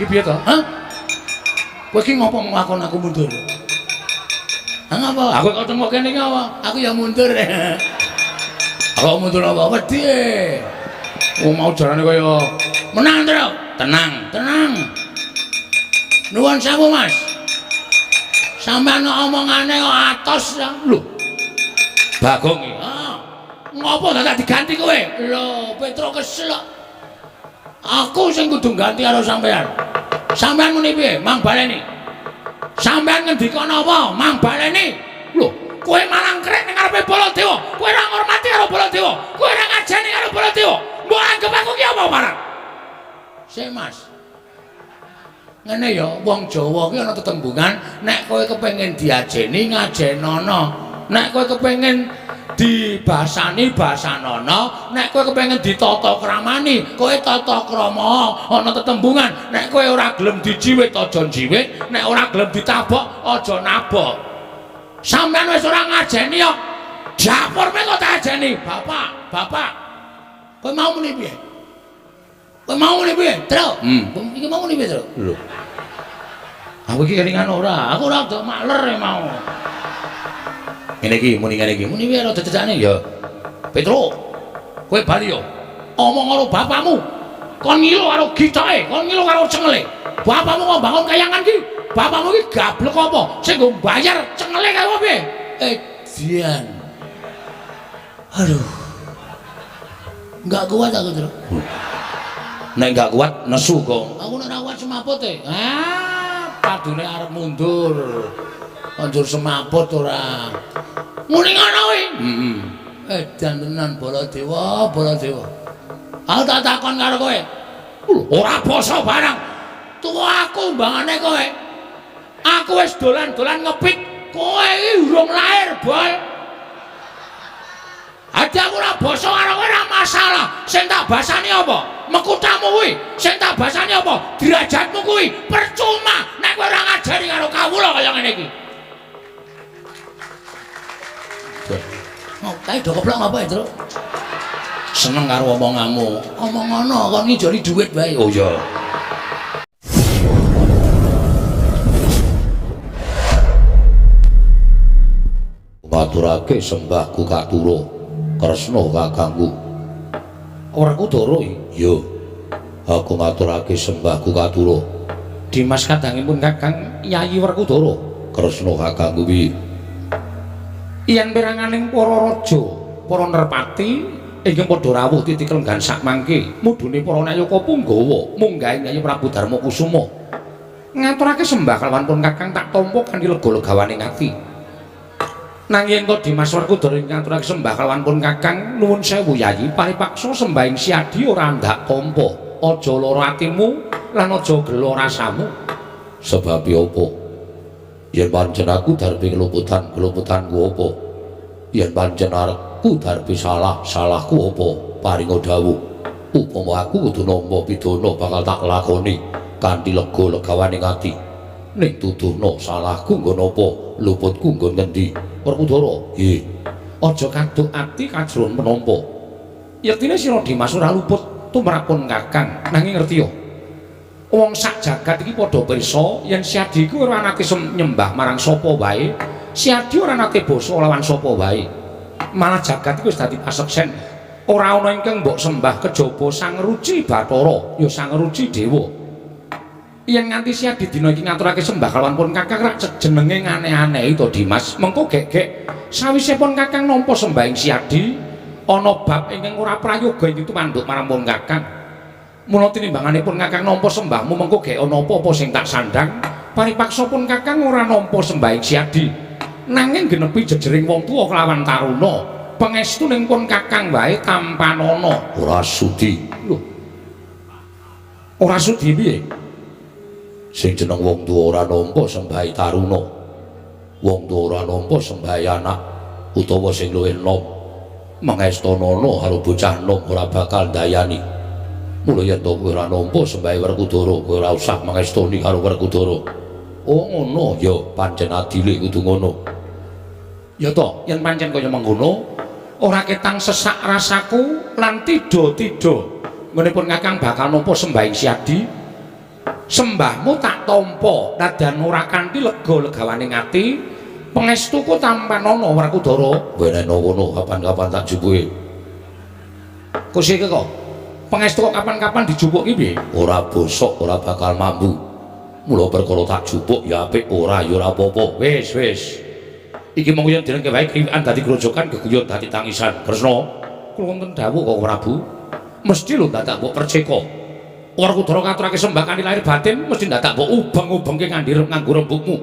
Iki piye to? Hah? Kowe iki ngopo nglakon aku mundur? Hah ngapa? Aku kok tengok kene iki apa? Aku ya mundur. Aku mundur apa? Wedi. Wong mau jarane kaya menang, Tru. Tenang, tenang. Nuwun sewu, Mas. Sampeyan omongane kok atos ya. Lho. Bagong iki. Ah. Ngopo dadak diganti kowe? Lho, Petro kesel kok. Aku sing kudu ganti karo sampeyan. Sampeyan muni piye? Mang baleni. Sampeyan ngendika napa? Mang baleni. Lho, kowe malah krek ning ngarepe Baladewa. Kowe ora ngurmati karo Baladewa. Kowe ora ngajeni karo Baladewa. Mbok anggap aku ki apa marang? Sik, Mas. Ngene ya, wong Jawa ki ana tetembungan, nek kowe kepengin diajeni ngajenono. Nek kowe kepengin dibasani basanono, nek kowe kepengin ditata kramani, kowe tata krama. Ana tetembungan, nek kowe ora gelem dijiwit aja njiwit, nek ora gelem ditabok aja nabok. Sampeyan wis ora ngajeni kok. Dapurme kok tak ajeni. Bapak, bapak. Kowe mau muni piye? Kowe mau muni piye, Tru? Iki mau muni piye, Tru? Lho. Aku iki kelingan ora, aku ora do makler mau. Ngene iki muni ngene iki. Muni piye rada cecakne ya. Petro. Kowe bali yo. Omong karo bapakmu. Kon ngilo karo gitoke, kon ngilo karo cengele. Bapakmu kok bangun kayangan ki. Bapakmu ki gablek apa? Sing nggo bayar cengele kaya apa piye? Edian. Aduh. Enggak kuat aku, Tru. Nek enggak kuat nesu kok. Aku nek ora kuat semaput e. Ah, padune arep mundur. Anjur semaput ora. Muni ngono kuwi. Heeh. Edan tenan Baladewa, Baladewa. Aku tak takon karo kowe. Ora basa barang. Tuwa aku mbangane kowe. Aku wis dolan-dolan ngepit, kowe iki urung lahir, Bol. Adi aku ora basa karo kowe ora masalah. Sing tak basani apa? Mekutamu kuwi. Sing tak basani apa? Derajatmu kuwi. Percuma nek kowe ora ngajari karo kawula kaya ngene iki. Oh, kae do keplok ngapa ya, Tru? Seneng karo omonganmu. Omong ngono kon ngijoli dhuwit wae. Oh iya. Ngaturake sembahku katura Kresna kakangku. Werkudara iya. Aku ngaturake sembahku katura. Dimas kadangipun Kakang Yayi Werkudara. Kresna kakangku piye? Yen peranganing para raja, para nerpati ingkang padha rawuh titi klenggan sakmangke mudhune para nayaka punggawa munggahe Yayi Prabu Darma Kusuma. Ngaturake sembah kalawan pun Kakang tak tampa kanthi lega-legawaning ati. Nanging yen to Dimas Werkudara ngaturake sembah kalawan pun Kakang nuwun sewu Yayi paripaksa sembahing Siadi ora ndak tampa. Aja lara atimu lan aja gela rasamu. Sebab apa? Yen pancen aku darbi keluputan, keluputanku apa? Yen pancen aku darbi salah, salahku apa? Paringa dawuh. Upama aku kudu nampa pidana bakal tak lakoni kanthi lega legawaning ati. Ning tuduhna salahku nggon apa? Luputku nggon ngendi? Werkudara, nggih. Aja kaduk ati kajroan penampa. Yektine sira Dimas ora luput tumrapun Kakang, nanging ngerti ya. Wong sak jagat iki padha pirsa yen Siadi iku ora nate nyembah marang sapa wae. Siadi ora nate basa lawan sapa wae. Malah jagat iku wis dadi paseksen. Ora ana ingkang mbok sembah kejaba Sang Ruci Bathara, ya Sang Ruci Dewa. Yen nganti Siadi dina iki ngaturake sembah kalawan pun Kakang rak jenenge ngane-anehi to Dimas. Mengko gek-gek sawise pun Kakang nampa sembahing Siadi ana bab ingkang ora prayoga ing tumanduk marang pun Kakang. Mula tinimbanganipun Kakang nampa sembahmu mengko gek ana apa-apa sing tak sandhang. Paripaksa pun Kakang ora nampa sembahing Siadi. Nanging genepi jejering wong tuwa kelawan taruna. Pangestu ning pun Kakang wae tampanana. Ora sudi. Lho. Ora sudi piye? Sing jeneng wong tuwa ora nampa sembahi taruna. Wong tuwa ora nampa sembahi anak utawa sing luwih enom. Mangestanana karo bocah enom ora bakal ndayani. Mula yen to kowe ora nampa sembahi Werkudara, kowe ora usah mangestoni karo Werkudara. Oh ngono ya, pancen adile kudu ngono. Ya to, yen pancen kaya mengkono, ora ketang sesak rasaku lan tidha-tidha. Ngene pun Kakang bakal nampa sembahing Siadi. Sembahmu tak tampa nadyan ora kanthi lega legawaning ati, pangestuku tampanana Werkudara. Wenehno kono kapan-kapan tak jupuke. Kusike kok. Pangestu kok kapan-kapan dijupuk ki piye? Ora bosok, ora bakal mambu. Mula perkara tak jupuk ya apik, ora ya ora apa-apa. Wis, wis. Iki mung yen direngke wae kriwikan dadi grojokan, geguyon dadi tangisan. Kresna, kula wonten dawuh kok Prabu. Mesti lho dadak mbok perceka. Werkudara ngaturake sembah kanthi lahir batin, mesti dadak mbok ubeng-ubengke ngandhi nganggo rembugmu.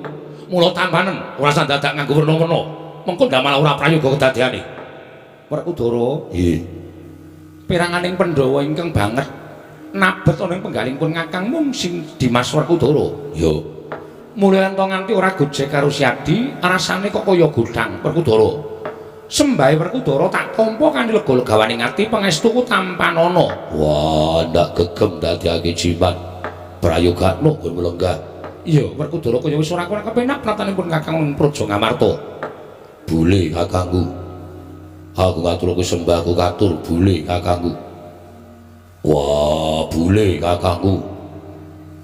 Mula tampanen ora usah dadak nganggo werna-werna. Mengko ndak malah ora prayoga kedadeane. Werkudara, nggih. Peranganing Pandhawa ingkang banget nabet ana ing penggalihipun Kakang mung sing Dimas Werkudara. Ya. Mulya ento nganti ora gojek karo Siadi, rasane kok kaya godhang Werkudara. Sembahe Werkudara tak tampa kanthi lega-legawaning ati, pangestuku tampanana. Wah, ndak gegem dadiake jimat. Prayogakno nggon lenggah. Iya, Werkudara kaya wis ora kurang kepenak pratanipun Kakang ing Praja Ngamarta. Bule kakangku. Aku ngaturake sembahku katur bule kakangku. Wah, bule kakangku.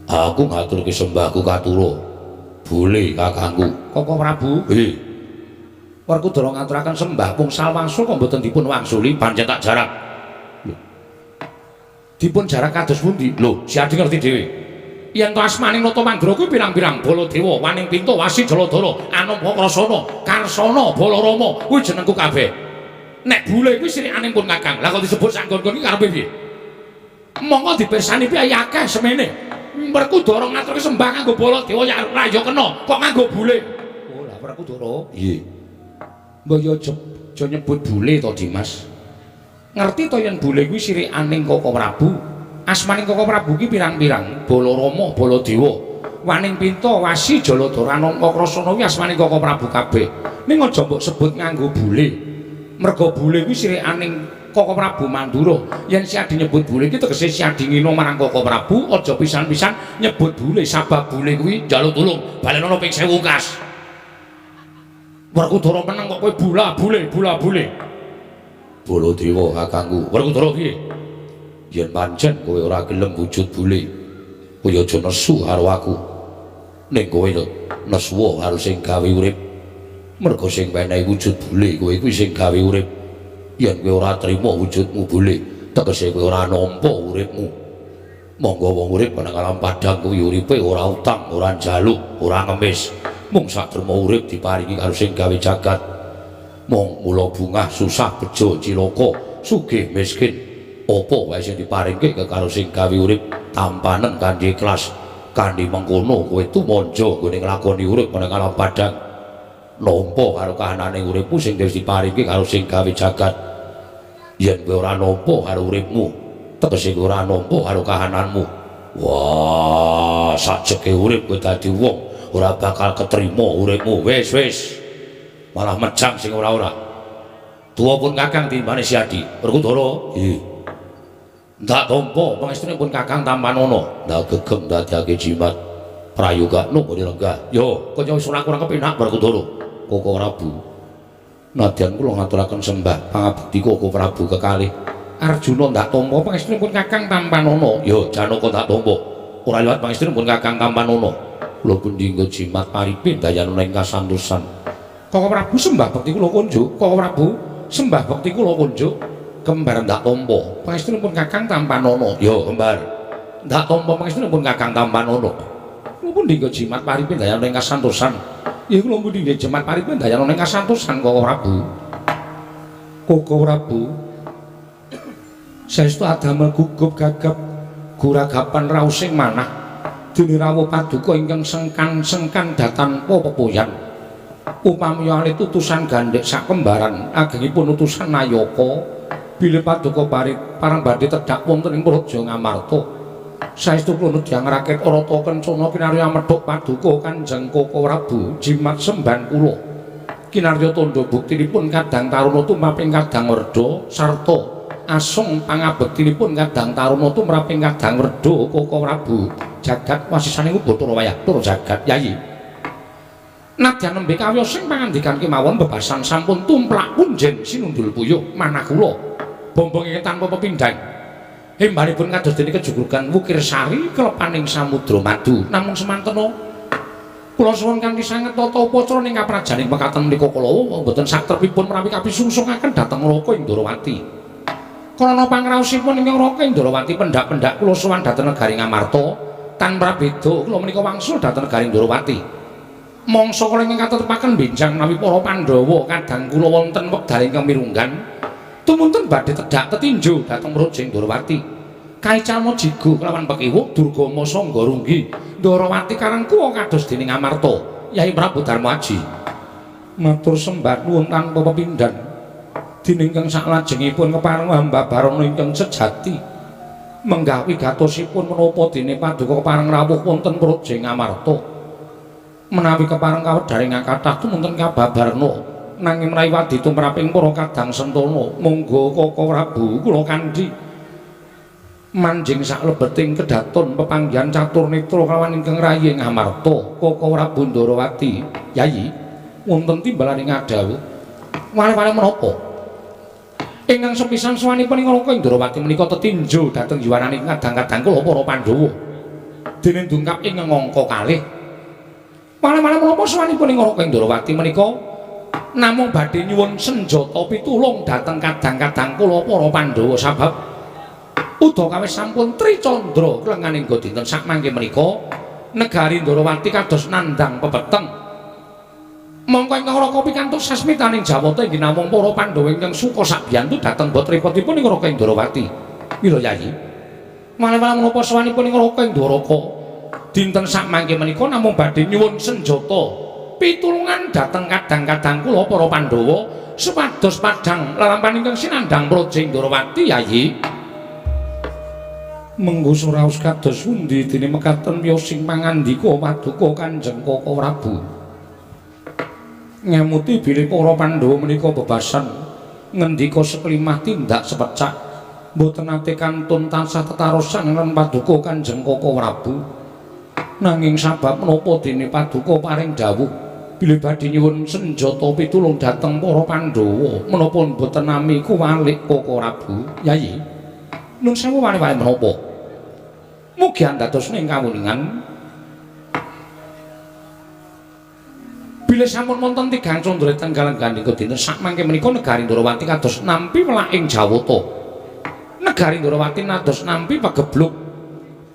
Aku ngaturake sembahku katura. Bule kakangku. Koko Prabu? Nggih. Werkudara ngaturaken sembah pungsal wangsul kok mboten dipun wangsuli, pancen tak jarak. Lho. Dipun jarak kados pundi? Lho, Siadi ngerti dhewe. Yen to asmaning Nata Mandura kuwi pirang-pirang Baladewa, Waning Pinta, Wasi Jaladara, Anampa Krasana, Karsana, Balarama, kuwi jenengku kabeh. Nek bule kuwi sirikaning pun Kakang. Lah kok disebut sak nggon-nggon iki karepe piye? Monggo dipirsani piye akeh semene. Werkudara ngaturke sembah nganggo Baladewa ya ora ya kena, kok nganggo bule. Oh, lah Werkudara. Nggih. Mbok yo aja nyebut bule to, Dimas. Ngerti to yen bule kuwi sirikaning Koko Prabu? Asmaning Koko Prabu ki pirang-pirang, Balarama, Baladewa, Waning Pinta, Wasi, Jaladara, Anangka, Krasana kuwi asmaning Koko Prabu kabeh. Ning aja mbok sebut nganggo bule. Merga bule kuwi sirikaning Koko Prabu Mandura. Yen Siadi nyebut bule iki tegese Siadi ngina marang Koko Prabu, aja pisan-pisan nyebut bule sabab bule kuwi njaluk tulung balenono ping 1000 kas. Werkudara meneng kok kowe bula bule bula bule. Baladewa kakangku, Werkudara piye? Yen pancen kowe ora gelem wujud bule, kowe aja nesu karo aku. Ning kowe nesuwa karo sing gawe urip. Merga sing menehi wujud bule kowe kuwi sing gawe urip. Yen kowe ora trima wujudmu bule, tegese kowe ora nampa uripmu. Monggo wong urip nang alam padhang kuwi uripe ora utang, ora njaluk, ora ngemis. Mung saderma urip diparingi karo sing gawe jagat. Mung mula bungah susah bejo cilaka, sugih miskin, apa wae sing diparingke karo sing gawe urip tampanen kanthi ikhlas. Kanthi mengkono kowe tumanja nggone nglakoni urip nang alam padhang. Nampa karo kahanane uripmu sing wis diparingke karo sing gawe jagat. Yen kowe ora nampa karo uripmu, tegese kowe ora nampa karo kahananmu. Wah, sajeke urip kowe dadi wong ora bakal ketrima uripmu. Wis, wis. Malah mejang sing ora-ora. Tuwa pun Kakang timbane Siadi. Werkudara, nggih. Ndak tampa pangestunipun Kakang tampanana. Ndak gegem dadiake jimat. Prayogakno nggone lenggah. Yo, kaya wis ora kurang kepenak Werkudara. Koko Prabu. Nadyan kula ngaturaken sembah pangabekti Koko Prabu kekalih. Arjuna ndak tampa pangestunipun Kakang tampanana. Yo, Janaka ndak tampa. Ora liwat pangestunipun Kakang tampanana. Kula pundi nggo jimat paripin dayanana ing kasantosan. Koko Prabu sembah bekti kula kunjuk. Koko Prabu sembah bekti kula kunjuk. Kembar ndak tampa pangestunipun Kakang tampanana. Yo, kembar. Ndak tampa pangestunipun Kakang tampanana. Kula pundi nggo jimat paripin dayanana ing kasantosan. Ya kula pundi nggo jimat paripin dayanana ing kasantosan Koko Prabu. Koko Prabu. Saestu adamel gugup gagap guragapan raosing manah. Dene rawuh paduka ingkang sengkan-sengkan datanpa pepoyan. Upami alit utusan gandhek sakembaran agengipun utusan Nayaka bilih paduka parang badhe tedhak wonten ing Praja Ngamarta. Saestu kula nedyang raket Rata Kencana kinarya amedhuk paduka Kanjeng Koko Prabu jimat semban kula. Kinarya tandha buktinipun kadang taruna tumraping kadang werda sarta asung pangabektinipun kadang taruna tumraping kadang werda Koko Prabu. Jagat wasisaning Bathara wayah tur jagat Yayi. Nadyan nembe kawiyos sing pangandikan kemawon bebasan sampun tumplak punjen sinundul puyuh manah kula. Bombong ingkang tanpa pepindhan. Hembanipun kados dene kejugrugan Wukir Sari kelepaning samudra madu. Namung semantena kula suwun kanthi sanget tata upacara ing kaprajaning mekaten menika kala wau mboten satrepipun menawi kapisungsungaken dhateng Raka ing Ndorowati. Krana pangraosipun ingkang Raka ing Ndorowati pendak-pendak kula sowan dhateng negari Ngamarta tan prabeda kula menika wangsul dhateng negari Ndorowati. Mangsa kala ingkang katetepaken benjang menawi para Pandhawa kadang kula wonten wekdal ingkang mirunggan tumunten badhe tedhak tetinju dhateng Praja Ndorowati. Kaicalma jigo kelawan pekiwuk Durgama Sangga Runggi Ndorowati karangkuwa kados dening Amarta. Yai Prabu Darma Aji matur sembah nuwun tanpa pepindhan dening ingkang saklajengipun kepareng hamba barana ingkang sejati menggah wigatosipun menapa dene paduka kepareng rawuh wonten Praja Ngamarta. Menawi kepareng kawedharing kathah tumunten kababarna nanging menawi wadi tumraping para kadang sentana monggo Kaka Prabu kula kandhi manjing saklebeting kedaton pepanggihan catur netra kalawan ingkang rayi Ngamarta. Kaka Prabu Ndorowati, Yayi, wonten timbalane ngadhawuh wale-wale menapa? Ingkang sepisan sowanipun ing Raka Ndorowati menika tetinju dhateng yuwananing kadang-kadang kula para Pandhawa. Dene dungkap ing angka kalih. Wale-wale menapa sowanipun ing Raka Ndorowati menika namung badhe nyuwun senjata pitulung dhateng kadang-kadang kula para Pandhawa sabab udakawis sampun tricandra klenganing dinten sakmangke menika negari Ndorowati kados nandhang pepeteng. Mongko ingkang Raka pikantuk sasmitaning Jawata inggih namung para Pandhawa ingkang suka sabiyantu dhateng bot repotipun ing Raka Ndorowati. Mila Yayi, wale-wale menapa sowanipun ing Raka ing Dwaraka dinten sakmangke menika namung badhe nyuwun senjata pitulungan dhateng kadang-kadang kula para Pandhawa supados padhang lelampahan ingkang sinandhang Praja Ndorowati. Yayi, mengko suraos kados pundi dene mekaten wiyosing pangandika paduka Kanjeng Kaka Prabu. Ngemuti bilih para Pandhawa menika bebasan ngendika sekelimah tindak sepecak mboten nate kantun tansah tetarosan lan paduka Kanjeng Kaka Prabu. Nanging sabab menapa dene paduka paring dawuh bilih badhe nyuwun senjata pitulung dhateng para Pandhawa menapa mboten nami kuwalik Kaka Prabu? Yayi, nun sewu wale-wale menapa? Mugi andados ing kawuningan bilih sampun wonten tigang candra tenggal gandika dinten sakmangke menika negari Ndorowati kados nampi welaking Jawata. Negari Ndorowati nados nampi pagebluk.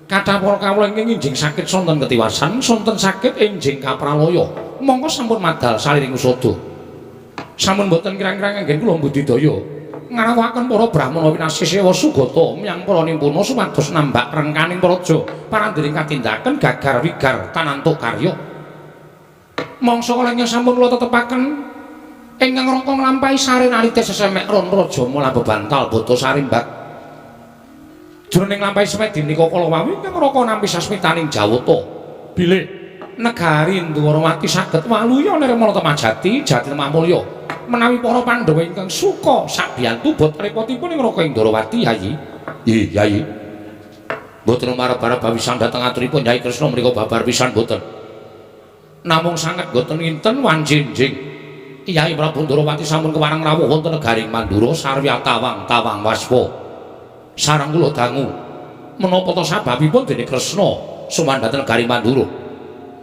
Kathah para kawula ingkang enjing sakit sonten ketiwasan, sonten sakit enjing kapralaya. Mongko sampun madal saliring usada. Sampun boten kirang-kirang anggen kula budidaya ngrawuhaken para brahmana winasih sewa sugata miyang para nimpuna supados nambak rengkaning praja parandiring katindaken gagar wigar tanantuk karya. Mangsa kala ingkang sampun kula tetepaken ingkang raka nglampahi sare nalite sesemek ron raja mula bebantal bata sarimbak. Jroning nglampahi semedi menika kala wau ingkang raka nampi sasmitaning Jawata bilih negari Ndwarawati saged waluya nirmala temajati jati lemah mulya menawi para Pandhawa ingkang suka sabiyantu bot repotipun ing Raka Ndorowati. Yayi, nggih Yayi, mboten marep-arep bawisan dhateng aturipun Yai Kresna menika babar pisan mboten. Namung sanget mboten nginten wanjinjing Yai Prabu Ndorowati sampun kepareng rawuh wonten negari Mandura sarwi tawang-tawang waspa. Sareng kula dangu menapa ta sababipun dene Kresna sowan dhateng negari Mandura?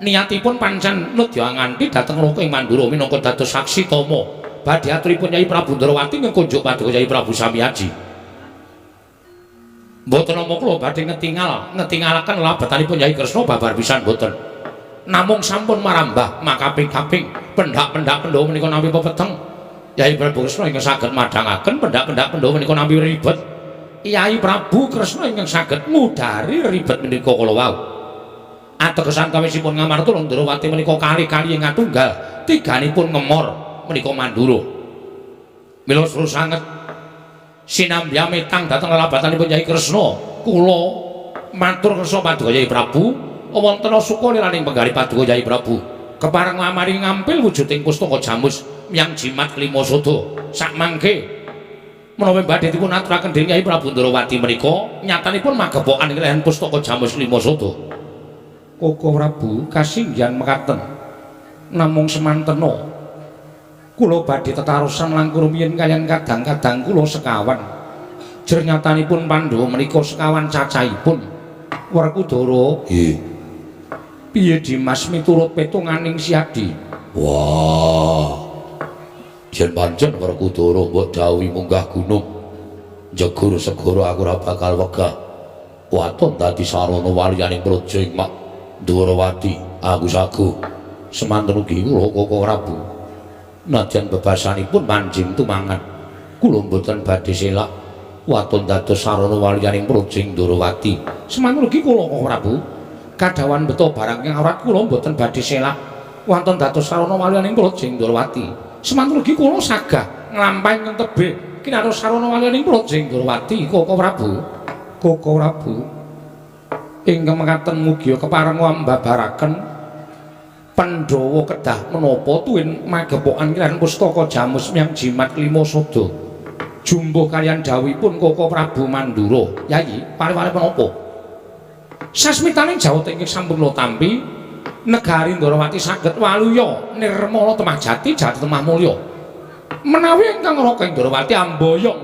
Niatipun pancen nedya nganti dhateng Raka ing Mandura minangka dados saksi tama badhe aturipun Yai Prabu Ndorowati ngkunjuk paduka Yai Prabu Samiaji. Mboten nampa kula badhe ngetingalaken labetanipun Yai Kresna babar pisan mboten. Namung sampun marambah makaping-kaping pendak-pendak Pandhawa menika nampi pepeteng. Yai Prabu Kresna ingkang saged madhangaken pendak-pendak Pandhawa menika nampi ribet. Yai Prabu Kresna ingkang saged ngudari ribet menika kala wau. Ateges antawisipun Ngamarta lan Ndorowati menika kali-kali ing atunggal tiganipun ngemor menika Mandura. Mila seru sanget sinambi ametang dhateng lelabatanipun Yai Kresna. Kula matur kersa paduka Yai Prabu wonten suka liraning penggalih paduka Yai Prabu. Kepareng ngamari ngampil wujuding pustaka jamus miyang jimat kelima sada. Sakmangke menawi badhe dipun aturaken dening Yai Prabu Ndorowati menika nyatanipun magepokan ing lehen pustaka jamus lima sada. Kaka Prabu kasinggihan mekaten. Namung semantena kula badhe tetarosan langkung rumiyin kaliyan kadang-kadang kula sekawan. Jernyatanipun Pandhawa menika sekawan cacahipun. Werkudara, Nggih. Piye Dimas miturut petunganing Siadi? Wah. Yen pancen Werkudara mbok dawuhi munggah gunung, njegur segara aku ora bakal wegah. Waton dadi sarana waliyaning praja ing Mak Ndwarawati, aku sago. Semanten ugi kula Koko Prabu. Nadyan bebasanipun manjing tumangan, kula mboten badhe selak waton dados sarana waliyaning praja ing Ndwarawati. Semanten ugi kula Koko Prabu. Kadhawan beto barang ing awrat kula mboten badhe selak waton dados sarana waliyaning praja ing Ndwarawati. Semanten ugi kula sagah nglampahi ing tebih kinarya sarana waliyaning praja ing Ndwarawati Koko Prabu. Koko Prabu ingkang mekaten mugia kepareng mbabaraken Pandhawa kedah menapa tuwin magepokan kiran pustaka Jamus Myang Jimat Lima Sada. Jumbuh kaliyan dawuhipun Koko Prabu Mandura. Yayi, pare-pare menapa? Sasmitaning jawata ingkang sampun kula tampi, negari Ndwarawati saged waluya nirmala temah jati jati temah mulya. Menawi ingkang raka ing Ndwarawati amboyong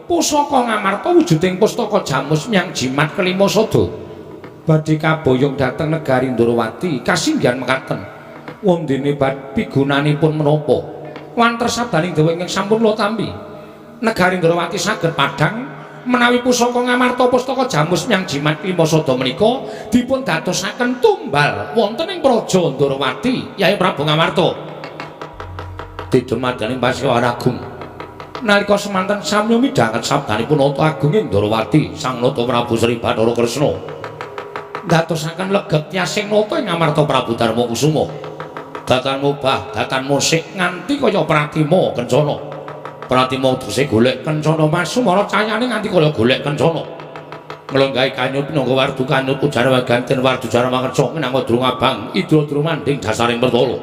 pusaka Ngamarta wujuding pustaka Jamus Myang Jimat Kelima Sada badhe kaboyong dhateng negari Ndwarawati kasinggihan mekaten. Wondene bab pigunanipun menapa? Wanter sabdaning dewa ingkang sampun kula tampi. Negari Ndwarawati saged padhang menawi pusaka Ngamarta pustaka Jamus Myang Jimat Lima Sada menika dipun dadosaken tumbal wonten ing Praja Ndwarawati Yai Prabu Ngamarta. Didemadaning Pasewan Agung. Nalika semanten samya midhanget sabdanipun Nata Agung ing Ndwarawati Sang Nata Prabu Sri Bathara Kresna. Dadosaken legeg tyasing nata ing Ngamarta Prabu Darma Kusuma. Datan mubah, datan musik nganti kaya Pratima kencana. Pratima tegese golek kencana masumara cayane nganti kaya golek kencana. Nglenggahi kanyut pinangka wardu kanyut ujar waganten wardu jara mangerca minangka drung abang idra drumanding dasaring pertala.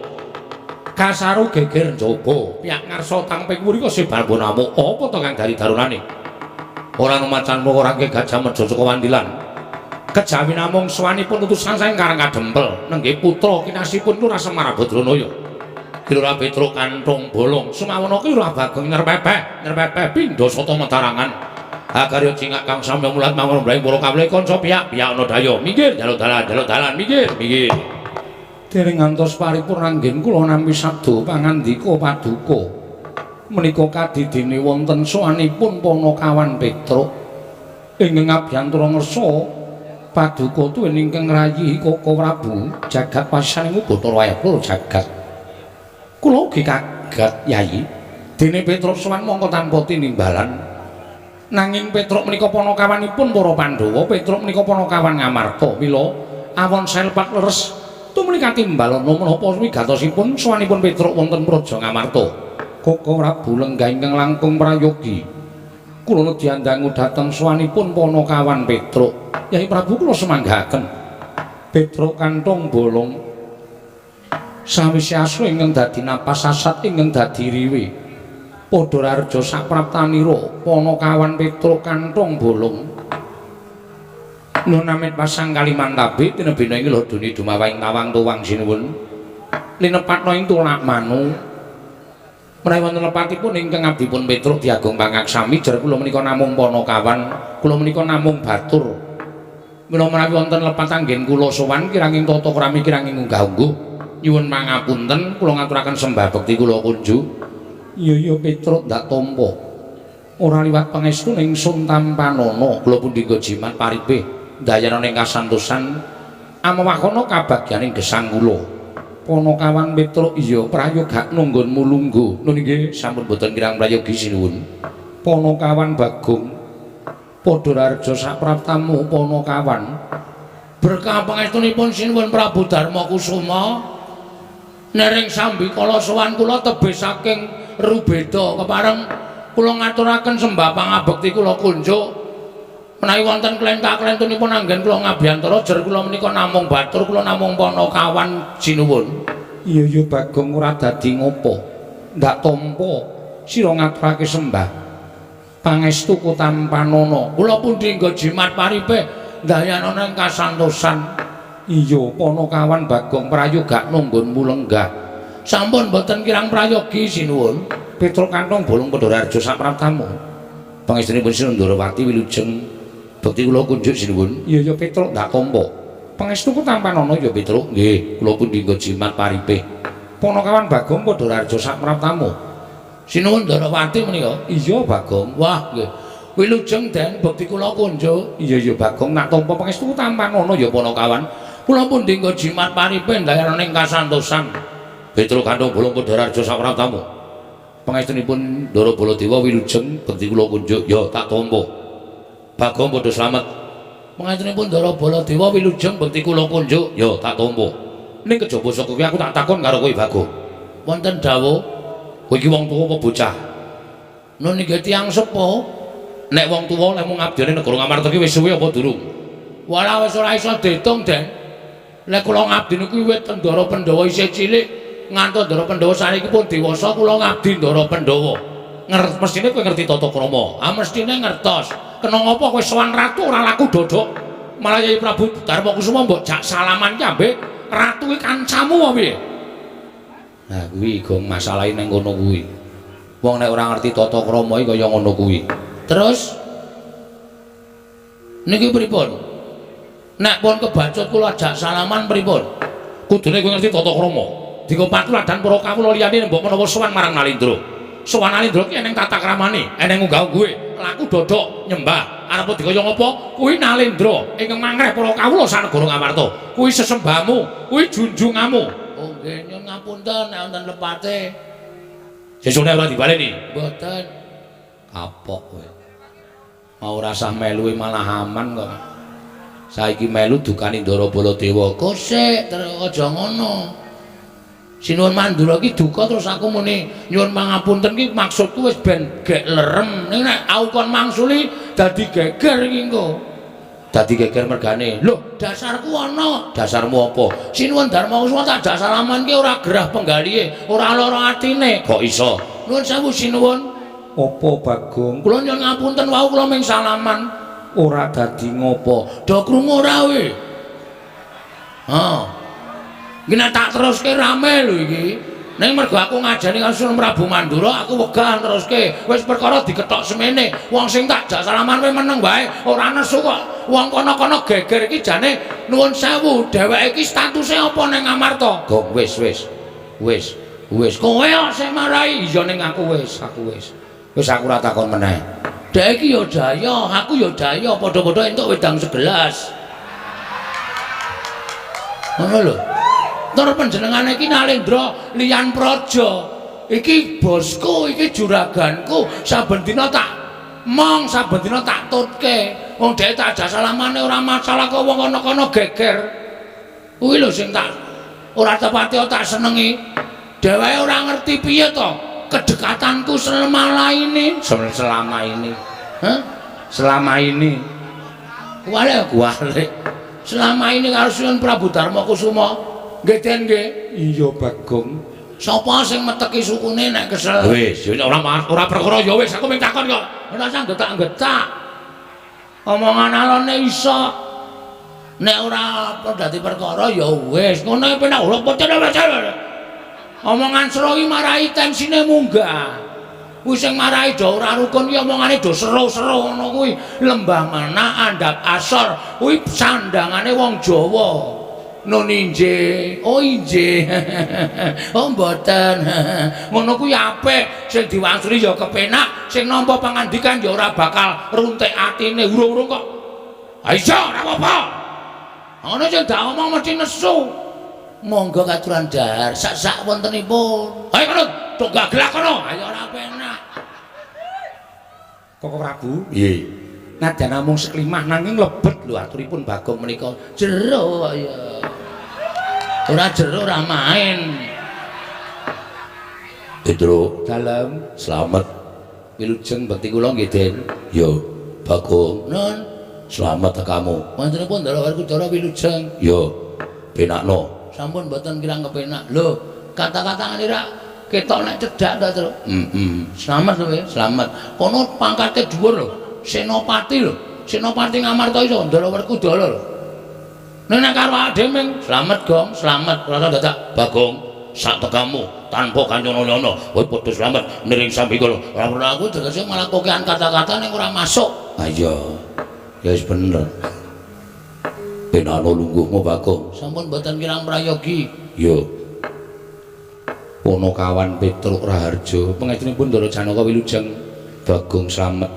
Kasaru geger njaba piyak ngarsa tangping wuri kase balbonamu apa to kang dari darunane. Ora macan ora ke gajah meja saka wandilan. Kejawi namung sowanipun utusan saking Karang Kadempel nenggih putra kinasihipun Lurah Semar Badranaya. Ki Lurah Petruk kanthong bolong sumawana Ki Lurah Bagong nyerpepeh nyerpepeh pindha sata metarangan. Agarya cingak kang samya mulat mangun mbrahing para kawula kanca piyak piyak ana daya minggir jaluk dalan jaluk dalan minggir minggir. Dereng ngantos paripurna anggen kula nampi sabda pangandika paduka. Menika kadidene wonten sowanipun Panakawan Petruk ingkang ngabiyantara ngersa paduka tuwin ingkang ngrayihi Koko Prabu jagat wasaning Bathara Wayah jagat. Kula ugi kaget Yayi dene Petruk sowan mongko tanpa tinimbalan. Nanging Petruk menika panakawanipun para Pandhawa, Petruk menika panakawan Ngamarta. Mila awon selepat leres tumuli katimbalana menapa wigatosipun sowanipun Petruk wonten Praja Ngamarta. Koko Prabu lenggah ingkang langkung prayogi. Kula nedyandangu dhateng sowanipun panakawan Petruk. Yai Prabu kula semanggaken. Petruk kanthong bolong sawise asu ingkang dadi napas sasat ingkang dadi riwe. Padha rareja sapraptanira panakawan Petruk kanthong bolong. Nun amit pasang Kalimantabe tinebina ing lodone dumawahing tawang tuwang sinuwun. Linepatna ing tulak manu. Menawi wonten lepatipun ingkang abdipun Petruk diagung pangaksami jer kula menika namung panakawan, kula menika namung batur. Mila menawi wonten lepat anggen kula sowan kiranging tata krami kiranging unggah-ungguh nyuwun pangapunten kula ngaturaken sembah bekti kula kunjuk. Iya iya Petruk ndak tampa. Ora liwat pangestu ning sun tampanana kula pundi nggo jimat paripe ndayana ning kasantosan amewakana kabagyaning gesang kula. Panakawan Petruk iya prayoga nunggonmu lungguh. Nun inggih sampun boten kirang prayogi sinuwun. Panakawan Bagong padha rareja sapraptamu Panakawan. Berkah pangestunipun sinuwun Prabu Darma Kusuma nering sambikala sowan kula tebih saking Rubeda kepareng kula ngaturaken sembah pangabekti kula kunjuk. Menawi wonten klenta-klentunipun anggen kula ngabiyantara jer kula menika namung batur kula namung panakawan sinuwun. Iya iya Bagong ora dadi ngopo. Ndak tampa sira ngaturake sembah pangestu kutampanana. Kula pundi nggo jimat paripe ndayana ing kasantosan. Iya Panakawan Bagong prayoga nunggonmu lenggah. Sampun boten kirang prayogi sinuwun. Petruk kanthong bolong padha rareja sapraptamu. Pangestunipun Sinuwun Ndarawati wilujeng bekti kula kunjuk sinuwun. Iya ya Petruk ndak tampa. Pangestuku tampanana ya Petruk. Nggih, kula pun dinggo jimat paripe. Panakawan Bagong padha raja sakmraptamu. Sinuwun Ndarawati menika. Iya Bagong. Wah nggih. Wilujeng Den bekti kula kunjuk. Iya ya Bagong nak tampa pangestuku tampanana ya Panakawan. Kula pun dinggo jimat paripe ndayarane ing kasantosan. Petruk kandhong bolong padha raja sakmraptamu. Pangestunipun Ndara Baladewa wilujeng bekti kula kunjuk ya tak tampa. Bagong padha slamet. Pangestunipun Ndara Baladewa wilujeng bekti kula kunjuk ya tak tampa. Ning kejaba saka kuwi aku tak takon karo kowe Bagong. Wonten dawuh, kowe iki wong tuwa apa bocah? Nun niki tiyang sepuh. Nek wong tuwa lek mung ngabdiane negara Ngamarta ki wis suwe apa durung? Walah wis ora iso diitung, Den. Lek kula ngabdi niku wiwit Ndara Pandhawa isih cilik ngantos Ndara Pandhawa saniki pun dewasa kula ngabdi Ndara Pandhawa. Mestine kowe ngerti tata krama. Ah mestine ngertos. Kena ngapa kowe sowan ratu ora laku dodok. Malah Yai Prabu Darma Kusuma mbok jak salaman ki ambek ratu ki kancamu apa piye? Nah kuwi gong masalahe nang kono kuwi. Wong nek ora ngerti tata krama iki kaya ngono kuwi. Terus niki pripun? Nek pun kebacut kula ajak salaman pripun? Kudune kowe ngerti tata krama. Dinggo patuladan para kawula liyane mbok menawa sowan marang Nalindra. Sowan Nalindra ki eneng tata kramane, eneng unggah-ungguhe, laku dodok nyembah. Arep dikaya ngapa? Kuwi Nalindra ingkang mangreh para kawula sanegara Ngamarta. Kuwi sesembahmu, kuwi junjunganmu. Oh nggih, nyuwun ngapunten nek wonten lepate. Sesune ora dibaleni? Mboten. Kapok kowe. Mau ora sah melu malah aman kok. Saiki melu dukani Ndara Baladewa. Kosek terus aja ngono. Sinuwun Mandura ki duka terus aku muni nyuwun pangapunten ki maksudku wis ben gek lerem. Ning nek aku kon mangsuli dadi geger iki engko. Dadi geger mergane. Lho, dasarku ana. Dasarmu apa? Sinuwun Darma Kusuma tak jak salaman ki ora gerah penggalihe, ora lara atine. Kok iso? Nuwun sewu sinuwun. Apa Bagong? Kula nyuwun ngapunten wau kula ming salaman. Ora dadi ngopo. Do krungu ora kowe? Ha. Iki nek tak teruske rame lho iki. Ning mergo aku ngajani karo Sunan Prabu Mandura, aku wegah teruske. Wis perkara dikethok semene. Wong sing tak jak salaman kowe meneng wae, ora nesu kok. Wong kono-kono geger iki jane nuwun sewu, dheweke iki statuse apa ning Ngamarta? Gong wis wis. Wis, wis. Kowe kok sing marai. Iya ning aku wis, aku wis. Wis aku ora takon meneh. Dhek iki ya daya, aku ya daya, padha-padha entuk wedang segelas. Ngono lho. Tur panjenengane iki Nalendra liyan praja. Iki bosku, iki juraganku, saben dina tak mong, saben dina tak tutke. Wong dhek tak ajak salamane ora masalah kok wong kono-kono geger. Kuwi lho sing tak ora tepate tak senengi. Dheweke ora ngerti piye to kedekatanku selama ini. Selama ini. Hah? Selama ini. Kuwale kuwale. Selama ini karo Sunan Prabu Darma Kusuma. Nggih Den nggih. Iya Bagong. Sapa sing meteki sukune nek kesel? Wis, ya ora ora perkara ya wis aku mung takon kok. Ora usah getak-getak. Omongan alone iso. Nek ora apa dadi perkara ya wis. Ngono penak ora pocen. Omongan sero iki marai tensine munggah. Kuwi sing marai do ora rukun ki omongane do seru-seru ngono kuwi. Lembah mana andhap asor kuwi sandangane wong Jawa. Nun injih, oh injih. Oh mboten. Ngono kuwi apik, sing diwangsuli ya kepenak, sing nampa pangandikan ya ora bakal runtik atine urung-urung kok. Ha iya ora apa-apa. Ngono sing dak omong mesti nesu. Monggo katuran dahar sak-sak wontenipun. Ayo kono, tok gaglak kono. Ayo ora penak. Koko Prabu? Nggih. Nadyan namung seklimah nanging lebet lho aturipun Bagong menika. Jero kok ya. Ora jero ora main. Petro, dalem slamet. Wilujeng bekti kula nggih, Den. Ya, Bagong. Nun, slamet kamu. Wontenipun Ndara Werkudara wilujeng. Ya, penakno. Sampun mboten kirang kepenak. Lho, kata-kata ngene ra ketok nek cedhak ta, Truk. Heeh. Slamet kowe, slamet. Kono pangkate dhuwur lho. Senopati lho. Senopati Ngamarta iso Ndara Werkudara lho. Nek karo awake dhewe ming slamet, Gong, slamet. Ora dadak Bagong. Sak tekamu tanpa kancana-nyana kowe padha slamet niring sambikala. Ora aku tegese malah kokean kata-kata ning ora masuk. Ha iya. Ya wis bener. Penano lungguhmu Bagong. Sampun mboten kirang prayogi. Iya. Ponokawan Petruk Raharja, pangestunipun Ndara Janaka wilujeng Bagong slamet.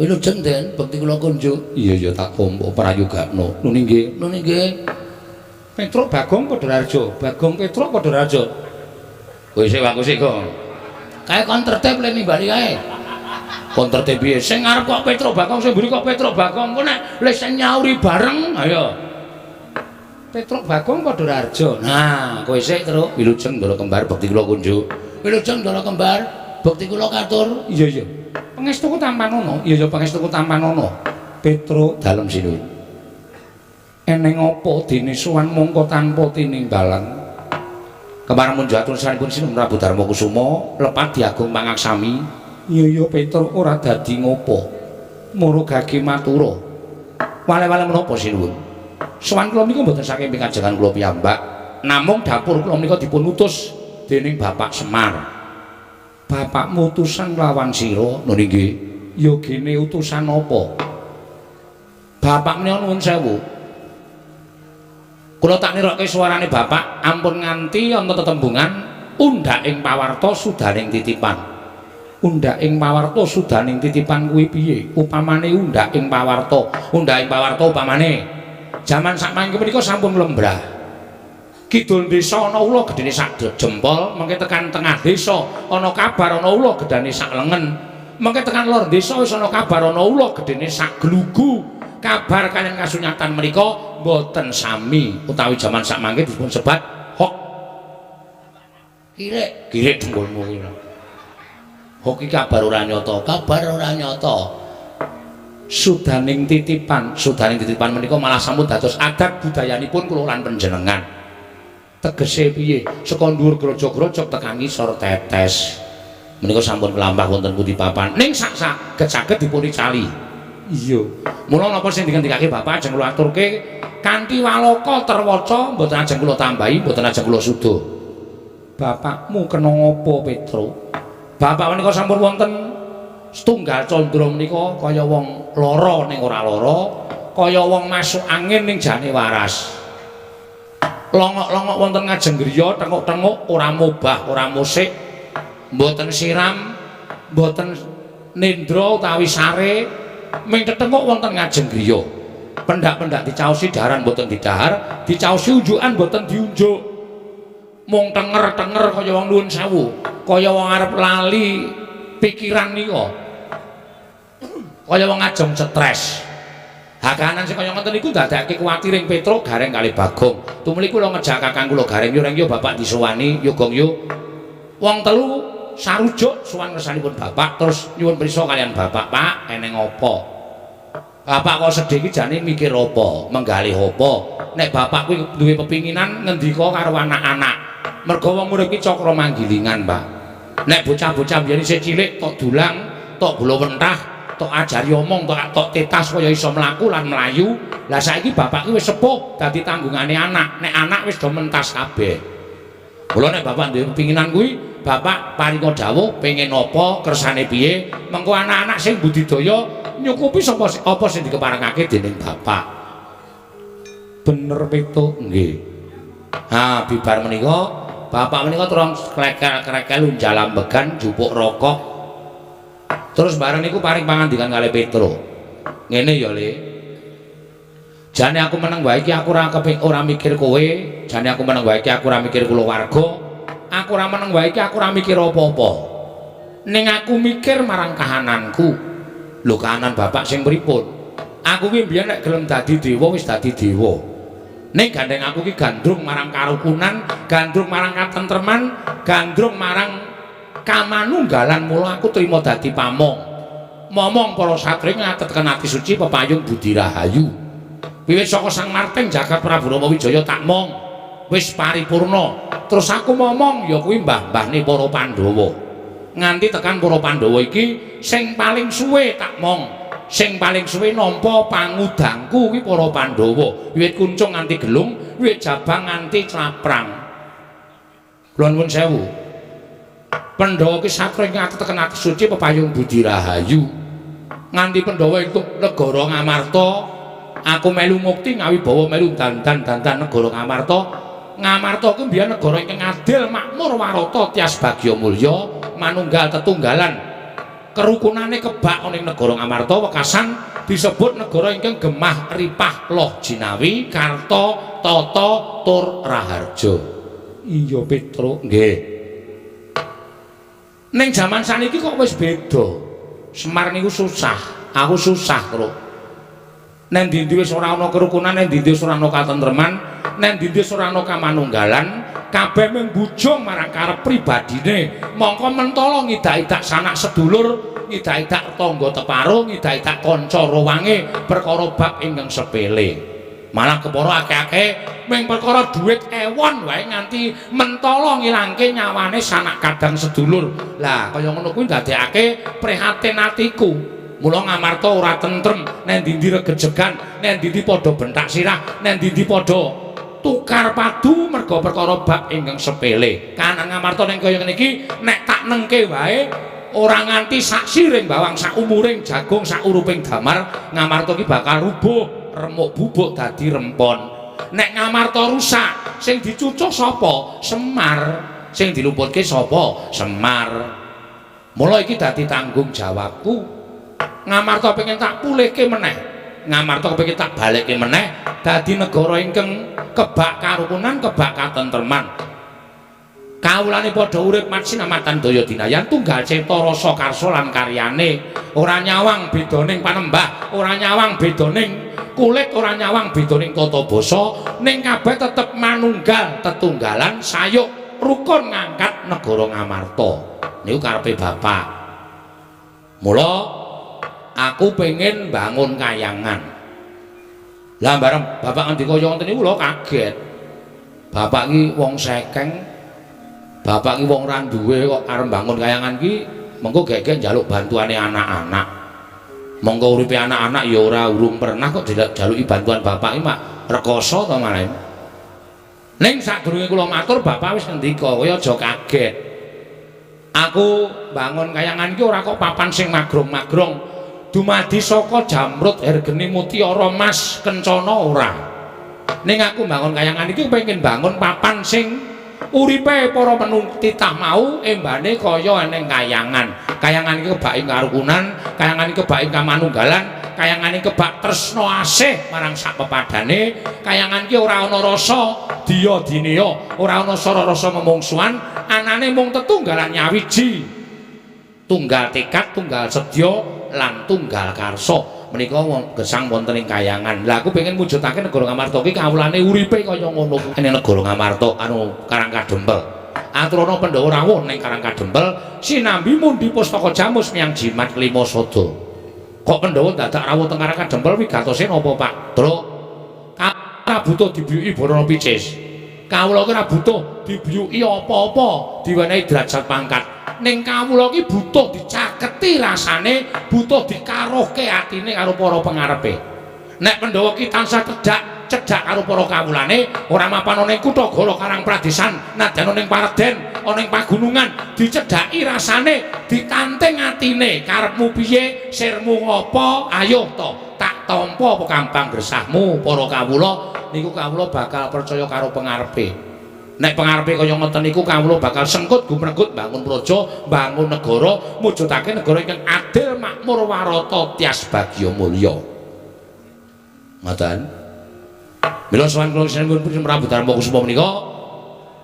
Wilujeng Den, bekti kula kunjuk. Iya ya tak tampa prayogakno. Nuni nggih. Nuni nggih. Petruk Bagong padha Raharja, Bagong Petruk padha Raharja. Kowe sik aku sik, Gong. Kae kon tertib le nimbali kae. Kon tertib piye? Sing ngarep kok Petruk Bagong, sing mburi kok Petruk Bagong. Engko nek le sing nyauri bareng, ayo. Petruk Bagong padha Raharja. Nah, kowe sik, Truk. Wilujeng Ndara Kembar bekti kula kunjuk. Wilujeng Ndara Kembar, bekti kula katur. Iya iya. Pangestuku tampanono. Iya iya pangestuku tampanono. Petruk dalem sinuwun. Eneng apa dene sowan mongko tanpa tinimbalan. Kemarin munjatur sanipun Sinuwun Prabu Darma Kusuma lepat diagung pangaksami. Iya iya Petruk ora dadi ngopo. Moro gage matura. Wale-wale menapa sinuwun? Sowan kula menika mboten saking pikajengan kula piyambak, namung dapur kula menika dipun utus dening Bapak Semar. Bapakmu utusan lawan sira, nuni nggih. Ya gene utusan apa? Bapak menika nuwun sewu. Kula tak nirokke suarane bapak, ampun nganti ana tetembungan undhak ing pawarta sudaning titipan. Undhak ing pawarta sudaning titipan kuwi piye? Upamane undhak ing pawarta, undhak ing pawarta upamane jaman sakmangke menika sampun lembrah. Kidul desa ana ula gedene sak jempol, mengke tekan tengah desa ana kabar ana ula gedane sak lengen. Mengke tekan lor desa wis ana kabar ana ula gedene sak glugu. Kabar kaliyan kasunyatan menika mboten sami utawi jaman sakmangke dipun sebat hok. Kirik, kirik dengkulmu kuwi. Hok iki kabar ora nyata, kabar ora nyata. Sudaning titipan, sudaning titipan menika malah sampun dados adat budayanipun kula lan panjenengan. Tegese piye? Saka dhuwur grojog-grojog tekan ngisor tetes. Menika sampun kelampah wonten pundi papan. Ning sak saged-saged dipun icali. Iya. Mula napa sing dingendikake bapak ajeng kula aturke kanthi waloka terwaca mboten ajeng kula tambahi, mboten ajeng kula suda. Bapakmu kena ngapa, Petruk? Bapak menika sampun wonten setunggal candra menika kaya wong lara ning ora lara, kaya wong masuk angin ning jane waras. Longok-longok wonten ngajeng griya, tenguk-tenguk ora mobah, ora musik, mboten siram, mboten nendra utawi sare, ming tetenguk wonten ngajeng griya. Pendak-pendak dicaosi daharan mboten didahar, dicaosi unjukan mboten diunjuk. Mung tenger-tenger kaya wong nuwun sewu, kaya wong arep lali pikiran nika. Kaya wong ajeng stres. Hakanan sing kaya ngoten niku ndadekake kuwatir ing Petruk Gareng kali Bagong. Tumuli kula ngejak kakang kula Gareng yo reng yo bapak disowani, yo gong yo. Wong telu sarujuk sowan ngersanipun bapak terus nyuwun prisa kaliyan bapak, Pak, eneng apa? Bapak kok sedih iki jane mikir apa, menggalih apa? Nek bapak kuwi duwe pepinginan ngendika karo anak-anak. Mergo wong urip iki cakra manggilingan, Pak. Nek bocah-bocah biyen isih cilik tok dulang, tok gula wentah, tok ajari omong, tok tetas kaya iso mlaku lan mlayu. Lah saiki bapak ki wis sepuh dadi tanggungane anak. Nek anak wis do mentas kabeh. Mula nek bapak duwe pepinginan kuwi, bapak paringa dawuh pengen apa, kersane piye, mengko anak-anak sing budidaya nyukupi sapa apa sing dikeparengake dening bapak. Bener Petruk? Nggih. Ha, bibar menika bapak menika terus klekel-klekel unjalambegan jupuk rokok. Terus bareng niku paring pangandikan kalih Petruk. Ngene ya, Le. Jane aku meneng wae iki aku ora ora mikir kowe, jane aku meneng wae iki aku ora mikir kulawarga, aku ora meneng wae iki aku ora mikir apa-apa. Ning aku mikir marang kahananku. Lho kahanan bapak sing pripun? Aku ki mbiyen nek gelem dadi dewa wis dadi dewa. Ning gandeng aku ki gandrung marang karukunan, gandrung marang katentreman, gandrung marang kamanunggalan, mula aku trima dadi pamong. Momong para satri ngatetken ati suci pepayung budi rahayu. Wiwit saka Sang Marting jagat Prabu Rama Wijaya tak mong wis paripurna. Terus aku momong ya kuwi mbah-mbahne para Pandhawa. Nganti tekan para Pandhawa iki sing paling suwe tak mong, sing paling suwe nampa pangudangku kuwi para Pandhawa. Wiwit kuncung nganti gelung, wiwit jabang nganti claprang. Kula nuwun sewu. Pandhawa ki satra ingkang ateteken ati suci pepayung budi rahayu. Nganti Pandhawa entuk negara Ngamarta, aku melu mukti ngawibawa melu dandan-dandan negara Ngamarta. Ngamarta ki mbiyen negara ingkang adil, makmur, warata, tias bagya mulya, manunggal tetunggalan. Kerukunane kebak ana ing negara Ngamarta wekasan disebut negara ingkang gemah ripah loh jinawi karta tata tur raharja. Iya Petruk, nggih. Ning jaman saniki kok wis beda. Semar niku susah, aku susah, Truk. Neng ndi-ndi wis ora ana kerukunan, neng ndi-ndi wis ora ana katentreman, neng ndi-ndi wis ora ana kamanunggalan, kabeh mung bujung marang karep pribadine. Mongko mentala ngidak-idak sanak sedulur, ngidak-idak tangga teparo, ngidak-idak kanca rowange perkara bab ingkang sepele. Malah kepara akeh-akeh mung perkara dhuwit ewon wae nganti mentala ngilangke nyawane sanak kadang sedulur. Lah kaya ngono kuwi ndadekake prihatin atiku. Mula Ngamarta ora tentrem, neng ndi-ndi regejegan, neng ndi-ndi padha bentak sirah, neng ndi-ndi padha tukar padu merga perkara bab ingkang sepele. Kahanan Ngamarta ning kaya ngene iki nek tak nengke wae ora nganti sak siring bawang, sak umuring jagung, sak uruping damar, Ngamarta iki bakal rubuh, remuk bubuk dadi rempon. Nek Ngamarta rusak, sing dicucuh sapa? Semar. Sing dilumputke sapa? Semar. Mula iki dadi tanggung jawabku. Ngamarta pengen tak pulihke meneh. Ngamarta kepengin tak balekke meneh dadi negara ingkang kebak karukunan, kebak katentreman. Kawulane padha urip matsinamatan daya dinayan tunggal cipta rasa karsa lan karyane. Ora nyawang bedaning panembah, ora nyawang bedaning kulit, ora nyawang bedaning tata basa, ning kabeh tetep manunggal tetunggalan sayuk rukun ngangkat negara Ngamarta. Niku karepe bapak. Mula aku pengen bangun kayangan. Lah bareng bapak ngendika kaya ngoten niku kula kaget. Bapak ki wong sekeng. Bapak ki wong ra duwe kok arep bangun kayangan ki mengko gek-gek njaluk bantuane anak-anak. Monggo uripe anak-anak ya ora urung pernah kok dijaluki bantuan bapak ki mak rekoso to malah. Ning sadurunge kula matur bapak wis ngendika, kowe aja kaget. Aku bangun kayangan ki ora kok papan sing magrong-magrong. Dumadi saka jamrut hergeni mutiara mas kencana ora. Ning aku bangun kayangan iki pengen bangun papan sing uripe para menung titah mau embane kaya eneng kayangan. Kayangan iki kebak ing karukunan, kayangan iki kebak ing kamanunggalan, kayangan iki kebak tresna asih marang sak pepadane, kayangan iki ora ana rasa diya dineya, ora ana sara rasa memungsuhan, anane mung tetunggalan nyawiji. Tunggal tekad, tunggal sedya lan tunggal karsa. Menika gesang wonten ing kayangan. Lah aku pengen mujudake negara Ngamarta iki kawulane uripe kaya ngono kuwi. Ning negara Ngamarta anu Karang Kadempel. Aturana Pandhawa rawuh ning Karang Kadempel sinambi mundi pustaka jamus miyang jimat klima sada. Kok Pandhawa dadak rawuh teng Karang Kadempel wigatose napa, Pak? Truk. Ora butuh dibiyuki barana picis. Kawula ki ora butuh dibiyuki apa-apa, diwenehi derajat pangkat. Ning kawula ki butuh dicaketi rasane, butuh dikaruhke atine karo para pengarepe. Nek Pandhawa ki tansah cedhak, cedhak karo para kawulane, ora mapan ana ing kutha Goro Karang Pradesan, nadyan ana ing pareden, ana ing pagunungan, dicedhaki rasane, ditanting atine, karepmu piye, sirmu ngopo, ayo to, tak tampa apa kambang gresahmu para kawula, niku kawula bakal percaya karo pengarepe. Nek pengarepe kaya ngoten niku kawula bakal sengkut gumregut bangun praja, bangun negara, mujudake negara ingkang adil, makmur, warata, tias bagya mulya. Ngoten. Mila sowan kula sinuwun Prabu Darma Kusuma menika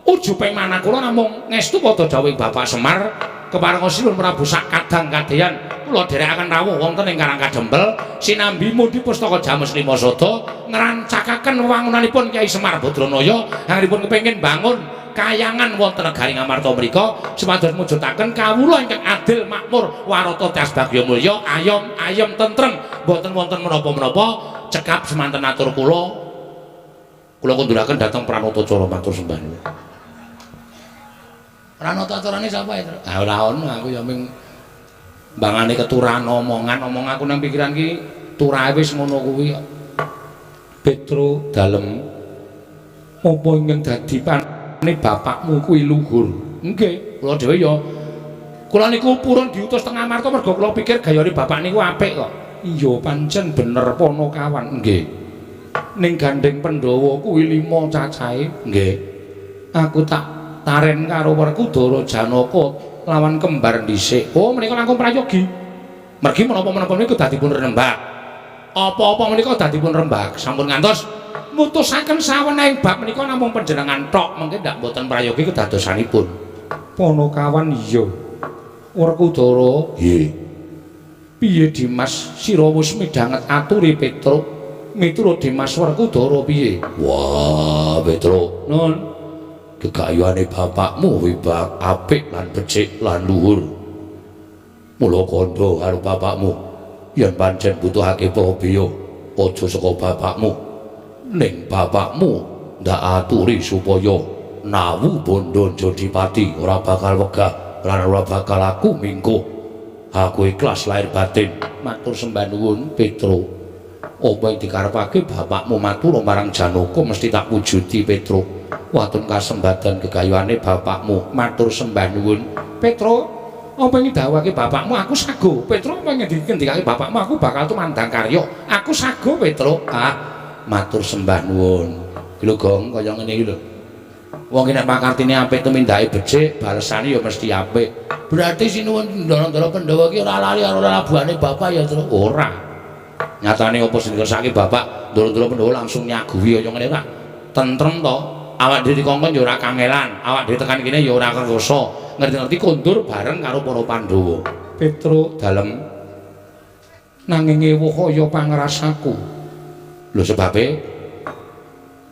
ujuping manah kula namung ngestu padha dawuhing Bapak Semar keparenga sinuwun Prabu sak kadang kadeyan kula dherekaken rawuh wonten ing Karang Kadempel sinambi mundi pustaka Jamus Lima Sada ngrancakaken wewangunanipun Kyai Semar Badranaya anggenipun kepengin bangun kayangan wonten negari Ngamarta mriku supados mujudaken kawula ingkang adil makmur warata tias bagya mulya ayom ayem tentrem boten wonten menapa-menapa. Cekap semanten atur kula, kula kunduraken dhateng Pranatacara matur sembah nuwun. Pranatacarane sapa ya, Tru? Ah ora ono, aku ya ming mbangane keturan omongan, omong aku nang pikiran ki turahe wis ngono kuwi kok. Petro dalem apa ingkang dadi Bapakmu kuwi luhur. Nggih, kula dhewe ya. Kula niku purun diutus teng Amarta mergo kula pikir gayane bapak niku apik kok. Iya, pancen bener Ponokawan. Nggih. Ning gandeng Pandhawa kuwi 5 cacahe. Nggih. Aku tak taren karo Werkudara Janaka lawan kembar dhisik. Oh, menika langkung prayogi. Mergi menapa-menapa niku dadi pun rembak. Apa-apa menika dadi pun rembak. Sampun ngantos mutusaken sawenehing bab menika namung panjenengan tok, mengke ndak mboten prayogi kedadosanipun. Ponokawan iya. Werkudara, nggih. Piye Dimas, sira wis midhanget aturi Petruk? Miturut Dimas Werkudara piye? Wah, Petruk. Nun, gegayuhane bapakmu wibak apik lan becik lan luhur. Mula kandha karo bapakmu yen pancen butuhake prabeya aja saka bapakmu. Ning bapakmu ndak aturi supaya nawu bondo Jodipati ora bakal wegah lan ora bakal aku mingkuh. Aku ikhlas lahir batin. Matur sembah nuwun Petruk. Apa yang dikarepake bapakmu matur marang Janaka mesti tak wujudi Petruk. Waton kasembadan gegayuhane bapakmu. Matur sembah nuwun Petruk. Apa yang didhawuhake bapakmu aku sago. Petruk, apa yang dikendikake bapakmu aku bakal tumandang karya. Aku sago Petruk. Ah, matur sembah nuwun. Iki lho Gong, kaya ngene iki lho. Wong ki nek pakartine apik tumindake becik, balesane ya mesti apik. Berarti sinuwun Ndara-ndara Pandhawa ki ora lali karo labuhane bapak ya, Truk? Ora. Nyatane apa sing dikersake bapak, Ndara-ndara Pandhawa langsung nyaguhi kaya ngene ora. Tentrem to. Awak dhewe dikongkon ya ora kangelan, awak dhewe tekan kene ya ora kerasa. Ngerti-ngerti kondur bareng karo para Pandhawa. Petruk dalem nanging ewuh kaya pangrasaku. Lho sebabe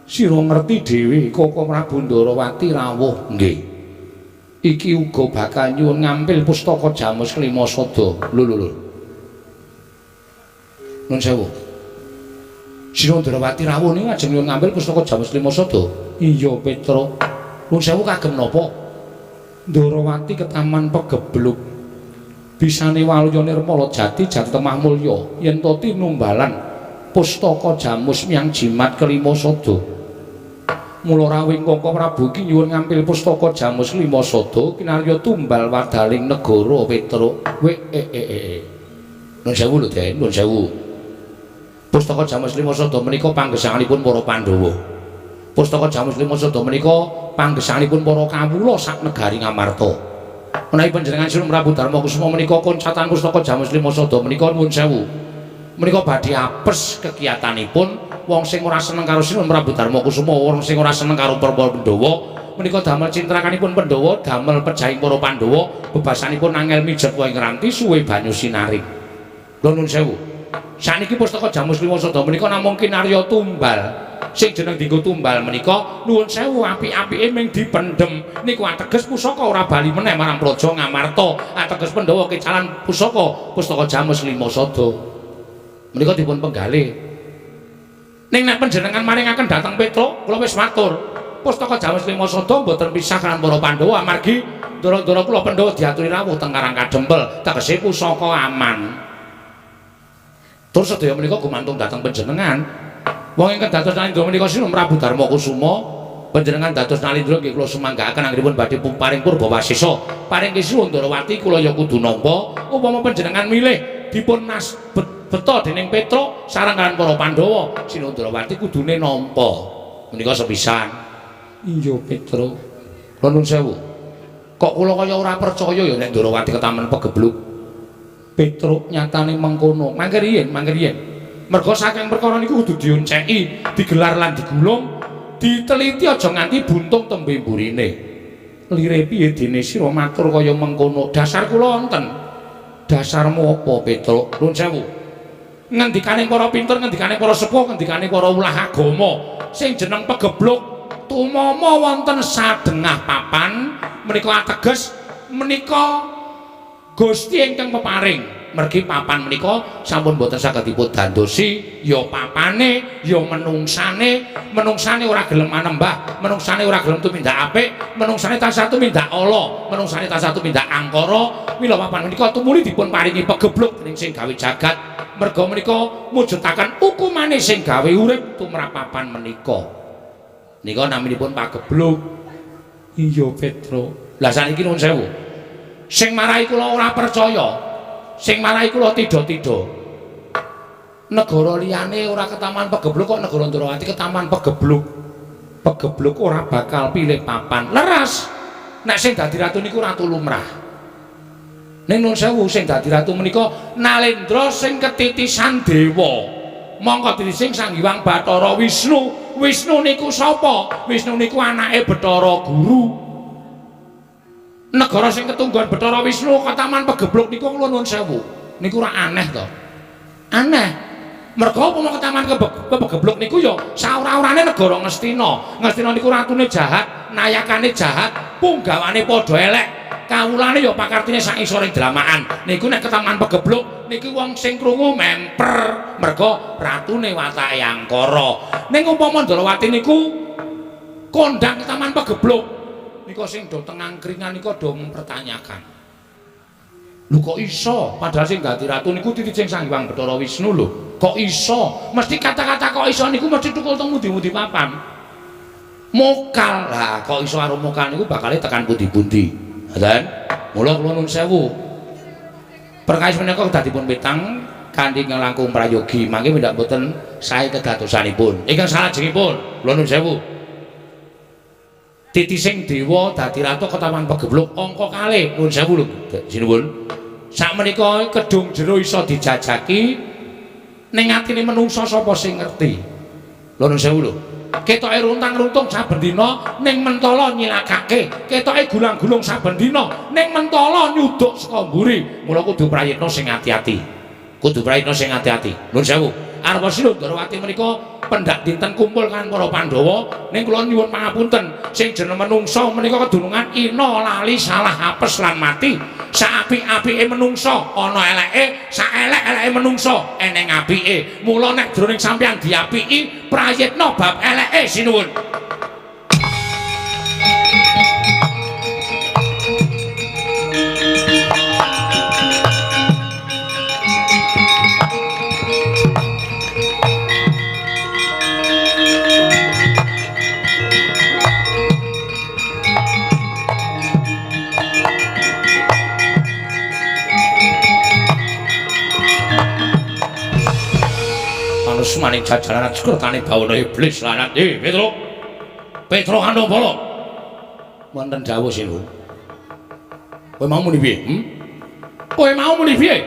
sira ngerti dhewe Koko Prabu Ndarawati rawuh. Nggih. Iki uga bakal nyuwun ngampil pustaka Jamus Kelima Sada. Lho lho lho. Nun sewu. Sira Ndarawati rawuh niku ajeng nyuwun ngampil pustaka Jamus Kelima Sada. Iya Petruk. Nun sewu kagem napa? Ndarawati ketaman pegebluk. Bisane waluya nirmala jati jati temah mulya yen to tinumbalan pustaka Jamus miyang jimat kelima sada. Mula rawuh Koko Prabu iki nyuwun ngampil pustaka Jamus lima sada kinarya tumbal wadaling negara Petruk. We e e e. Nun sewu lho Den, nun sewu. Pustaka Jamus lima sada menika panggesanganipun para Pandhawa. Pustaka Jamus lima sada menika panggesanganipun para kawula sak negari Ngamarta. Menawi panjenengan Sinuwun Prabu Darma Kusuma menika koncatan pustaka Jamus lima sada menika nuwun sewu. Menika badhe apes kegiatanipun wong sing ora seneng karo Sinuwun Prabu Darma Kusuma, wong sing ora seneng karo para Pandhawa menika damel cintrakanipun Pandhawa, damel pejahing para Pandhawa, bebasanipun angel mijet wae ngranti suwe banyu sinaring. Lho nuwun sewu. Saniki pustaka Jamus lima sada menika namung kinarya tumbal. Sing jeneng dienggo tumbal menika nuwun sewu apik-apike ming dipendhem. Niku ateges pusaka ora bali meneh marang Praja Ngamarta. Ateges Pandhawa kecalan pusaka, pustaka Jamus lima sada. Menika dipun penggalih. Ning nek panjenengan maringaken dhateng Petruk, kula wis matur. Pustaka Jamus lima sada mboten pisah kaliyan para Pandhawa amargi ndara-ndara kula Pandhawa diaturi rawuh teng Karang Kadempel, tegese pusaka aman. Terus sedaya menika gumantung dhateng panjenengan. Wong ingkang dados Nalindra menika Sinuwun Prabu Darma Kusuma, panjenengan dados Nalindra nggih kula sumanggaaken anggenipun badhe paring purba wasesa. Paring Sinuwun Ndarawati kula ya kudu nampa. Upama panjenengan milih dipun nas beta dening Petruk sareng kaliyan para Pandhawa, Sinuwun Ndarawati kudune nampa. Menika sepisan. Iya Petruk. Kula nuwun sewu. Kok kula kaya ora percaya ya nek Ndarawati ketamen pegebluk. Petruk nyatane mengkono. Mangke riyin, mangke riyin. Merga saking perkara niku kudu dionceki, digelar lan digulung, diteliti aja nganti buntung tembe mburine. Lire piye dene sira matur kaya mengkono? Dasar kula wonten. Dasarmu apa, Petruk? Nuwun sewu. Ngendikane para pinter, ngendikane para sepuh, ngendikane para ulah agama, sing jeneng pegebluk tumama wonten sadengah papan menika ateges menika Gusti ingkang peparing. Mergi papan menika sampun boten saged dipun dandosi, ya papane, ya menungsane, menungsane ora gelem manembah, menungsane ora gelem tumindak apik, menungsane tansah tumindak ala, menungsane tansah tumindak angkara. Mila papan menika tumuli dipun paringi pegebluk dening sing gawe jagat. Merga menika mujudaken hukumane sing gawe urip tumrap papan menika. Nika naminipun pagebluk. Iya, Petro. Lah saniki nuwun sewu. Sing marai kula ora percaya, sing marai kula tida-tida. Negara liyane ora ketaman pegebluk kok negara Ndrawati ketaman pegebluk. Pegebluk ora bakal pilih papan. Leres. Nek sing dadi ratu niku ratu lumrah. Ning nuwun sewu sing dadi ratu menika Nalendra sing ketitisan dewa. Mongko titising Sang Hyang Bathara Wisnu. Wisnu niku sapa? Wisnu niku anake Bathara Guru. Negara sing ketunggon Bathara Wisnu ketaman pegebluk niku kula nuwun sewu. Niku ora aneh to. Aneh. Merga upama ketaman pegebluk niku ya saora-orane negara Ngastina. Ngastina niku ratune jahat, nayakane jahat, punggawane padha elek. Kawulane ya pakartine sak isoring dramakan. Niku nek ketaman pegebluk niku wong sing krungu memper merga ratune watake angkara. Ning umpama Ndrawati niku kondhang ketaman pegebluk niku sing do teng angkringan niku do mempertanyakan. Lho kok iso? Padahal sing dadi ratu niku titising Sang Hyang Bathara Wisnu lho. Kok iso? Mesti kata-kata kok iso niku mesti tukul teng pundi-pundi papan. Mokal. Lah kok iso karo mokal niku bakale tekan pundi-pundi. Ngoten. Mula kula nuwun sewu. Perkawis menika kedadipun petang kanthi langkung prayogi mangke pendak boten sae kedadosanipun. Ingkang salajengipun kula nuwun sewu. Titising dewa dadi ratu ketaman pegebluk angka kalih nuwun sewu lho sinuwun. Sakmenika kedung jero iso dijajaki ning atine menungsa sapa sing ngerti. Lho nuwun sewu lho. Ketoke runtang-runtung saben dina ning mentala nyilakake, ketoke gulang-gulung saben dina ning mentala nyuduk saka mburi. Mula kudu prayitna sing ati-ati. Kudu prayitna sing ati-ati. Nuwun sewu. Arpa sira Ndrawati menika pendak dinten kumpul kan para Pandhawa ning kula nyuwun pangapunten sing jeneng menungsa menika kedunungan ina lali salah apes lan mati. Saapik-apike menungsa ana eleke, saelek-eleke menungsa eneng apike. Mula nek jroning sampeyan diapiki prayitna bab eleke sinuwun. Maning jajaran sekertane bawana iblis lanat. Petro. Petro Kandapala. Wonten dawuh sinuwun. Kowe mau muni piye? Kowe mau muni piye?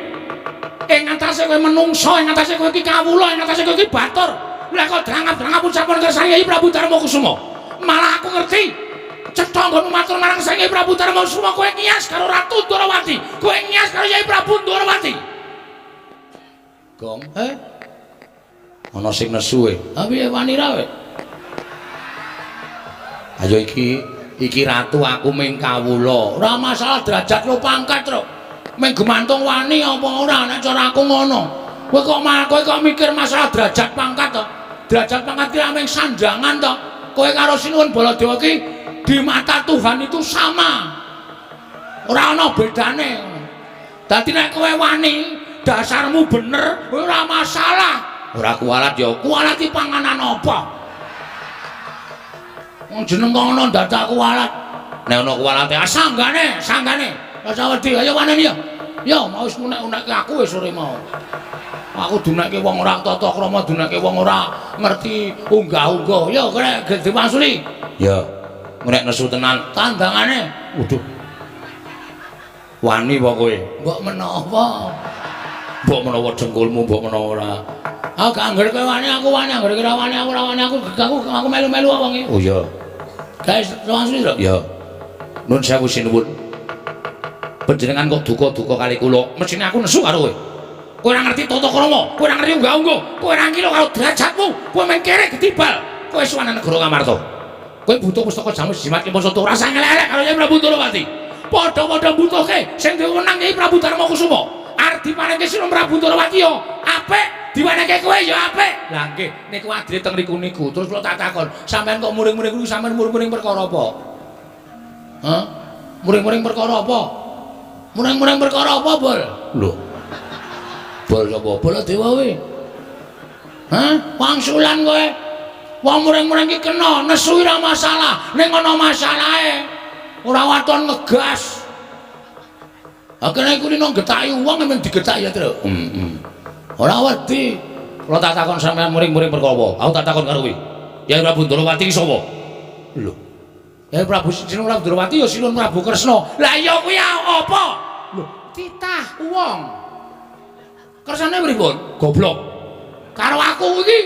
Ing atase kowe menungsa, ing atase kowe iki kawula, ing atase kowe iki batur. Lah kok drangap-drangap ucapan kersane Kyai Prabu Darma Kusuma. Malah aku ngerti. Cetha nggonmu matur marang Sang Kyai Prabu Darma Kusuma kowe ngiyas karo Ratu Ndrawati. Kowe ngiyas karo Kyai Prabu Ndrawati. Gong, Ana sing nesu e. Ha piye wani ra kowe? Ayo iki ratu aku ming kawula. Ora masalah derajat lo pangkat, Tru. Ming gemantung wani apa ora nek cara aku ngono. Kowe kok mikir masalah derajat pangkat to? Derajat pangkat ki ming sandangan to. Kowe karo Sinuwun Baladewa ki di mata Tuhan itu sama. Ora ana bedane. Dadi nek kowe wani, dasarmu bener, ora masalah. Ora kualat ya, kualat iki panganan apa? Wong jeneng kok ngono dadak kualat. Nek ana kualate, ah sanggane, sanggane. Rasa wedi, ayo waneni ya. Ya mau wis unek-unekke aku wis sore mau. Aku dunekke wong ora tata krama, dunekke wong ora ngerti unggah-ungguh. Ya kene diwangsuli. Ya, nek nesu tenan tandangane. Waduh. Wani apa kowe? Mbok menawa. Mbok menawa dengkulmu, mbok menawa ora. Aku gak anggere kowe wani, aku wani, anggere kowe ora wani, aku ora wani, aku melu-melu kok wong iki. Oh iya. Guys, langsung lho. Iya. Nun sewu sinuwun. Panjenengan kok duka-duka kali kula. Mesthine aku nesu karo kowe. Kowe ora ngerti tata krama, kowe ora ngerti unggah-ungguh, kowe ora ngilo karo derajatmu, kowe mung kere gedibal. Kowe suwan negara Ngamarta. Kowe butuh pustaka jamus jimat kimpa sata ora usah ngelek-elek karo Kyai Prabu Ndrawati. Padha-padha mbutuhke sing duwe wenang Kyai Prabu Darma Kusuma. Arep diparingke Sinuwun Prabu Ndrawati ya apik. Diwenehke kowe ya apik. Lah nggih, niku adile teng riku niku. Terus kula tak takon, sampean kok muring-muring niku sampean muring-muring perkara apa? Hah? Muring-muring perkara apa? Muring-muring perkara apa, Bol? Lho. Bol sapa? Baladewa kowe. Hah? Wangsulan kowe. Wong muring-muring iki kena, nesu ora masalah, ning ana masalahe. Ora waton ngegas. Ha kene kulino getaki wong men digetaki ya, Tru. Heeh. Ora wedi. Kula tak takon sampean muring-muring perkara apa? Aku tak takon karo kowe. Yai Prabu Ndorowati ki sapa? Lho. Yai Prabu Sinuwun Prabu Ndorowati ya Sinuwun Prabu Kresna. Lah iya kuwi apa? Lho, titah wong. Kersane pripun? Goblok. Karo aku iki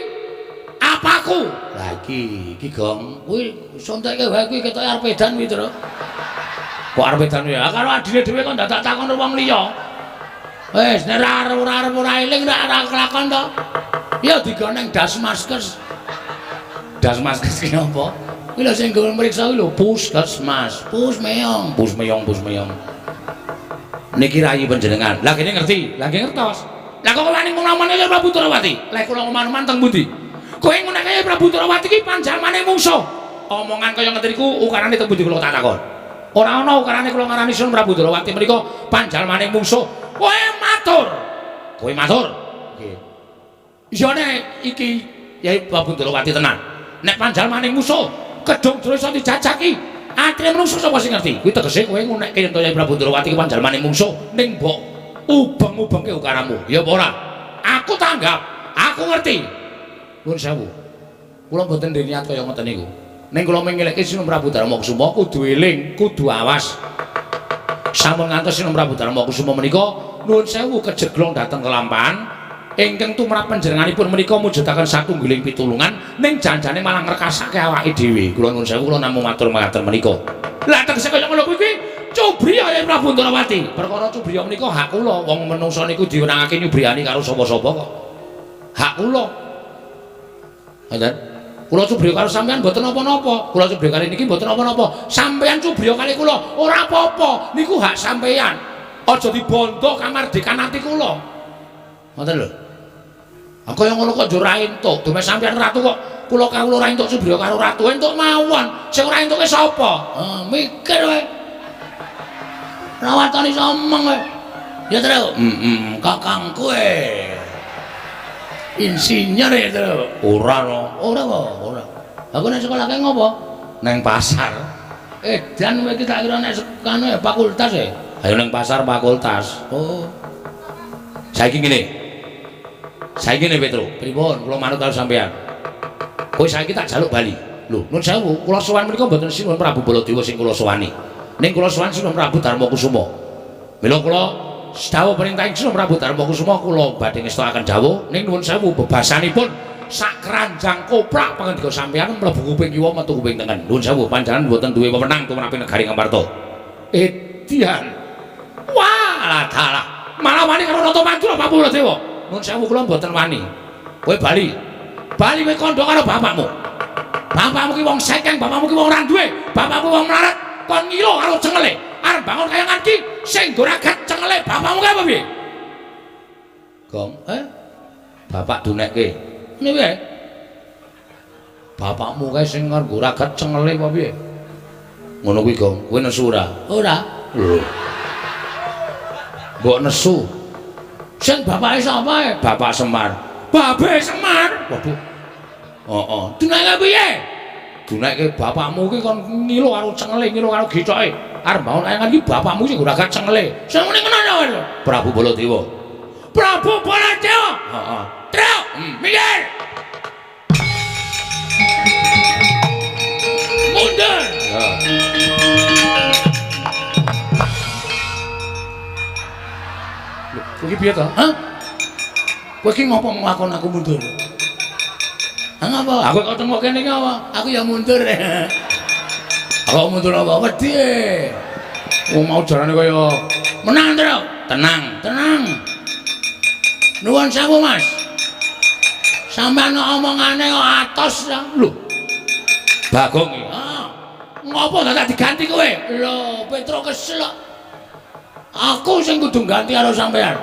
apaku? Lah iki, iki Gong. Kuwi sonteke wae kuwi ketoke arep edan kuwi, Tru. Kok arep edan ya? Karo adine dhewe kok dadak takon wong liya. Wis nek ora arep ora eling ora kelakon to. Ya digoneng Dasmaskes. Dasmaskes ki apa? Kuwi lho sing nggo mriksa kuwi lho Puskesmas. Pus meyong, pus meyong, pus meyong. Niki rayi panjenengan. Lah kene ngerti, lah nggih ngertos. Lah kok wani ngomongane ya Prabu Ndorowati? Lah kula ngomong teng pundi? Kowe ngunake Prabu Ndorowati ki panjalmane mungsuh. Omongan kaya ngeten iku ukarane teng pundi kula tak takon. Ora ana ukarane kula ngarani Sun Prabu Ndorowati menika panjalmane mungsuh. Kowe matur. Kowe matur. Nggih. Iya nek iki Yai Prabu Ndorowati tenan. Nek panjalmane mungsuh, kedung jero iso dijajaki. Atine menungso sapa sing ngerti? Kuwi tegese kowe ngunekke yen to Yai Prabu Ndorowati ki panjalmane mungsuh ning mbok ubeng-ubengke ukaramu. Ya apa ora? Aku tanggap, aku ngerti. Nuwun sewu. Kula mboten ndek niat kaya ngoten niku. Ning kula mengelekke Sinuwun Prabu Darma Kusuma kudu eling, kudu awas. Sampun ngantos Sinuwun Prabu Darma Kusuma menika nuwun sewu kejeglong dhateng kelampahan ingkang tumrap panjenenganipun menika mujudaken satunggiling pitulungan ning janjane malah ngrekasake awake dhewe. Kula nuwun sewu kula namung matur mangaten menika. Lah tegese kaya ngono kuwi cubriya Yai Prabu Ndorowati. Perkara cubriya menika hak kula, wong menungsa niku diwenangake nyubriyani karo sapa-sapa kok. Hak kula. Ngoten. Kula cubriya karo sampean mboten napa-napa. Kula cubriya kali niki mboten napa-napa. Sampean cubriya kali kula ora apa-apa. Niku hak sampean. Aja dibondo kamardikan ati kula. Ngoten lho. Aku yang ngono kok njur ra entuk. Dume sampean ratu kok kula kawula ora entuk cubriya karo ratu. Entuk mawon. Sing ora entuke sapa? Ah, mikir kowe. Ora watoni someng kowe. Ya, Tru. Heeh, kakangku e. Insinyur ya, Tru. Ora no. Ora kok, ora. Aku nek sekolah kae ngopo? Neng pasar. Edan kowe iki tak kira nek kanu ya fakultas e. Ayo neng pasar fakultas. Oh. Saiki ngene. Saiki ngene Petro, pripun kula manut karo sampean. Kowe saiki tak jaluk bali. Lho, nuwun sewu, kula sowan menika mboten Sinuwun Prabu Baladewa sing kula sowani. Ning kula sowan Sinuwun Prabu Darma Kusuma. Mila kula dawuh perintah Sinuwun Prabu Darma Kusuma kula badhe ngestokaken dawuh ning nuwun sewu bebasanipun sak keranjang koprak pangandika sampean mlebu kuping kiwa metu kuping tengen. Nuwun sewu panjenengan mboten duwe wewenang tumrap negari Ngamarta. Edian. Wah, dalah. Malah wani karo Ratu Madura Prabu Baladewa. Nuwun sewu kula mboten wani. Kowe bali. Bali kowe kandha karo bapakmu. Bapakmu ki wong sekeng, bapakmu ki wong ora duwe, bapakmu wong melarat, kon ngilo karo cengele. Arep bangun kayangan ki sing nggo cengele bapakmu kae apa piye? Gong, eh? Bapak dunekke. Ngene piye? Bapakmu kae sing nggo ragat cengele apa piye? Ngono kuwi, Gong. Kowe nesu ora? Ora. Lho. Mbok nesu. Sing bapake sapa e? Bapak Semar. Babe Semar. Waduh. Heeh. Duneke piye? Duneke bapakmu ki kon ngilo karo cengele, ngilo karo githoke. Arep bangun kayangan iki bapakmu sing nggo cengele. Sing muni ngono ya? Prabu Baladewa. Prabu Baladewa. Heeh. Truk, minggir. Mundur. Ya. Kowe iki piye to? Hah? Kowe iki ngopo nglakon aku mundur? Hah ngapa? Aku kok tengok kene iki apa? Aku ya mundur. Aku mundur apa? Wedi. Wong mau jarane kaya menang, Tru. Tenang, tenang. Nuwun sewu, Mas. Sampeyan omongane kok atos ta? Lho. Bagong iki. Ah. Ngopo dadak diganti kowe? Lho, Petro kesel kok. Aku sing kudu ganti karo sampeyan.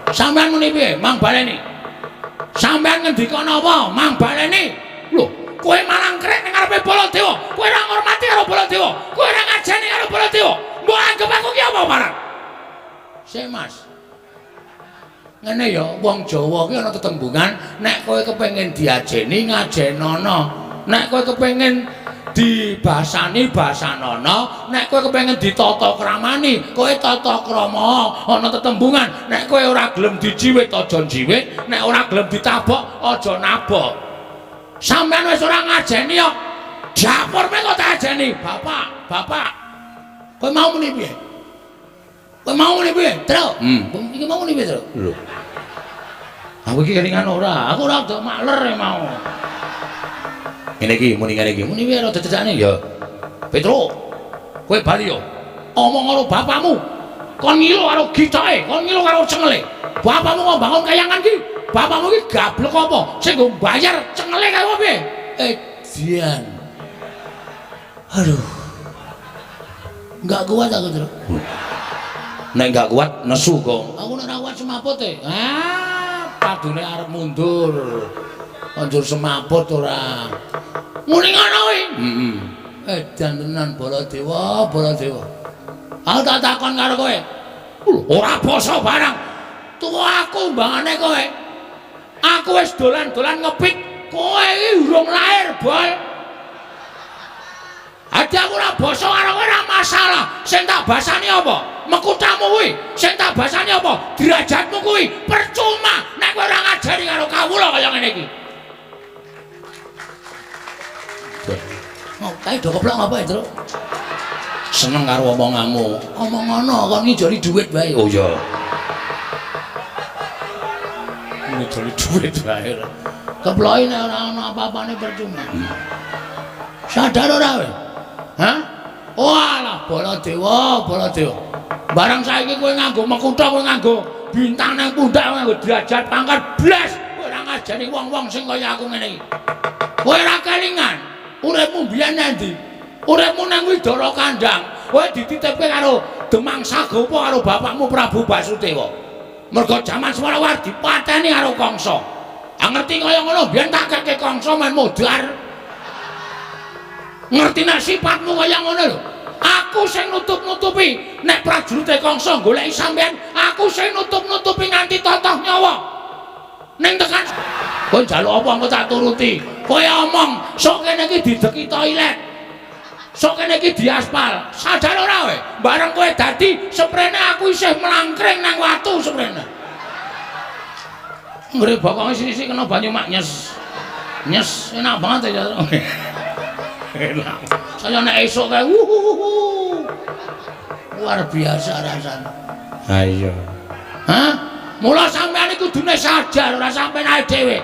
Sampeyan muni piye? Mang baleni. Sampeyan ngendika napa? Mang baleni. Lho, kowe malah ngrek ning ngarepe Baladewa. Kowe ora ngurmati karo Baladewa. Kowe ora ngajeni karo Baladewa. Mbok anggep aku ki apa marang? Sik, Mas. Ngene ya, wong Jawa ki ana tetembungan, nek kowe kepengin diajeni ngajenono. Nek kowe kepengin dibasani basanana, nek kowe kepengin ditata kramani, kowe tata krama ana tetembungan. Nek kowe ora gelem dijiwit aja njiwit, nek ora gelem ditabok aja nabok. Sampeyan wis ora ngajeni kok. Dapurme kok tak ajeni. Bapak, bapak. Kowe mau muni piye? Kowe mau muni piye, Tru? Iki mau muni piye, Tru? Lho. Aku iki kelingan ora, aku ora rada makler mau. Ngene iki muni ngene iki. Muni piye rada cecakne ya. Petro, kowe bali yo. Omong karo bapakmu. Kon ngilo karo gitoke, kon ngilo karo cengele. Bapakmu kok bangun kayangan ki. Bapakmu iki gablek apa? Sing nggo bayar cengele kaya apa piye? Edian. Aduh. Enggak kuat aku, Tru. Nek enggak kuat nesu kok. Aku nek ora kuat semaput e. Ah, padune arep mundur. Anjur semaput ora. Muni ngono kuwi. Heeh. Edan tenan Baladewa, Baladewa. Aku tak takon karo kowe. Ora basa barang. Tuwa aku mbangane kowe. Aku wis dolan-dolan ngepik, kowe iki urung lahir, Bol. Adi aku ora basa karo kowe ora masalah. Sing tak basani apa? Mekutamu kuwi. Sing tak basani apa? Derajatmu kuwi. Percuma nek kowe ora ngajari karo kawula kaya ngene iki. Oh, kae do keplok ngapa ya, Tru? Seneng karo omonganmu. Omong ngono kon ngijoli dhuwit wae. Oh iya. Ngijoli dhuwit wae. Keploki nek ora ana apa-apane percuma. Sadar ora kowe? Hah? Walah, Baladewa, Baladewa. Barang saiki kowe nganggo mekutha, kowe nganggo bintang nang pundak, kowe nganggo derajat pangkat blas, kowe ora ngajari wong-wong sing kaya aku ngene iki. Kowe ora kelingan. Uripmu biyen nang ndi? Uripmu nang Widara Kandang. Kowe dititipke karo Demang Sagopa karo bapakmu Prabu Basudewa. Mergo jaman semana war dipateni karo Kangsa. Ah ngerti kaya ngono biyen tak keke Kangsa men modar. Ngerti nek sifatmu kaya ngono lho. Aku sing nutup-nutupi nek prajurite Kangsa goleki sampean, aku sing nutup-nutupi nganti totoh nyawa. Ning tekan kowe njaluk apa engko tak turuti. Kowe omong sok kene iki dideki toilet. Sok kene iki diaspal. Sadar ora kowe? Bareng kowe dadi seprene aku isih mlangkring nang watu seprene. Nggre bokonge sithik-sithik kena banyu mak nyes. Nyes enak banget ya. Enak. Saya nek esuk kae wuhuhuhu. Luar biasa rasane. Ha iya. Hah? Mula sampean iki kudune sadar ora sampean ae dhewe.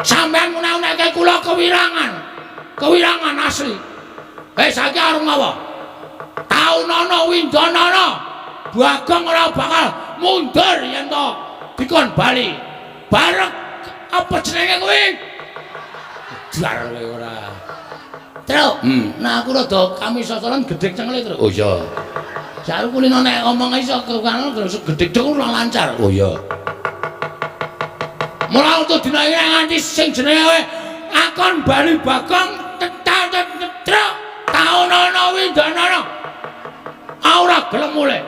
Sampean ngunek-unekke kula kewirangan. Kewirangan asli. Saiki arep ngapa? Taunana windanana. Bagong ora bakal mundur yen to dikon bali. Bareng apa jenenge kuwi? Dar kowe ora. Tru. Nah aku rada kamisosolan gedhek cengele, Tru. Oh iya. Jar kulino nek omong iso karo gedhek dek ora lancar. Oh iya. Mula untuk dina iki nganti sing jenenge kowe akon bali Bagong tetruk taunana windanana. Ora gelem mulih.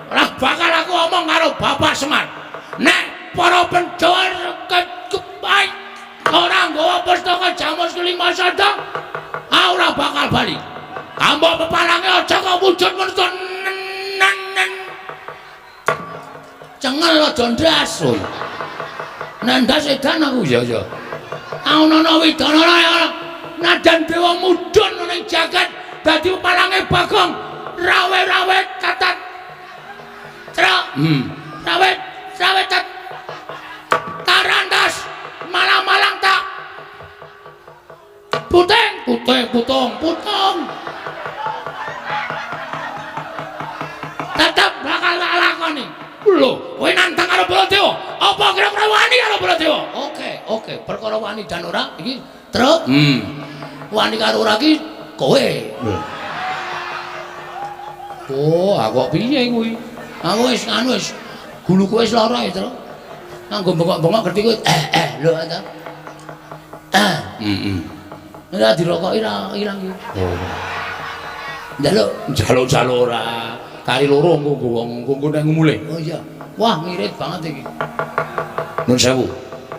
Ora bakal aku omong karo Bapak Semar. Nek para Pandhawa kepai ora nggawa pustaka Jamus kelima sada, ora bakal bali. Ambo pepalange aja kok wujud manungsa nen. Cengel aja ndas. Nek ndas edan aku. Iya iya. Taunana widanana nadan dewa mudhun ning jagat dadi pepalange Bagong rawe-rawe tatat. Truk. Rawe rawe tat. Tarantas malang-malang tak. Puting, puting, putung, putung. Tetep bakal tak lakoni. Lho, kowe nantang karo Baladewa. Apa kira-kira wani karo Baladewa? Oke, oke, perkara wani dan ora iki, Truk. Wani karo ora iki kowe. Oh, aku kok piye kuwi? Aku wis nganu wis guluku wis lara ya, Truk. Nganggo bengok-bengok ngerti kowe. Lho ta. Ora dirokoki ra ilang iki. Oh. Njaluk, njaluk-njaluk ora. Kari loro engko nggo wong engko nek mulih. Oh iya. Wah, ngirit banget iki. Nun sewu.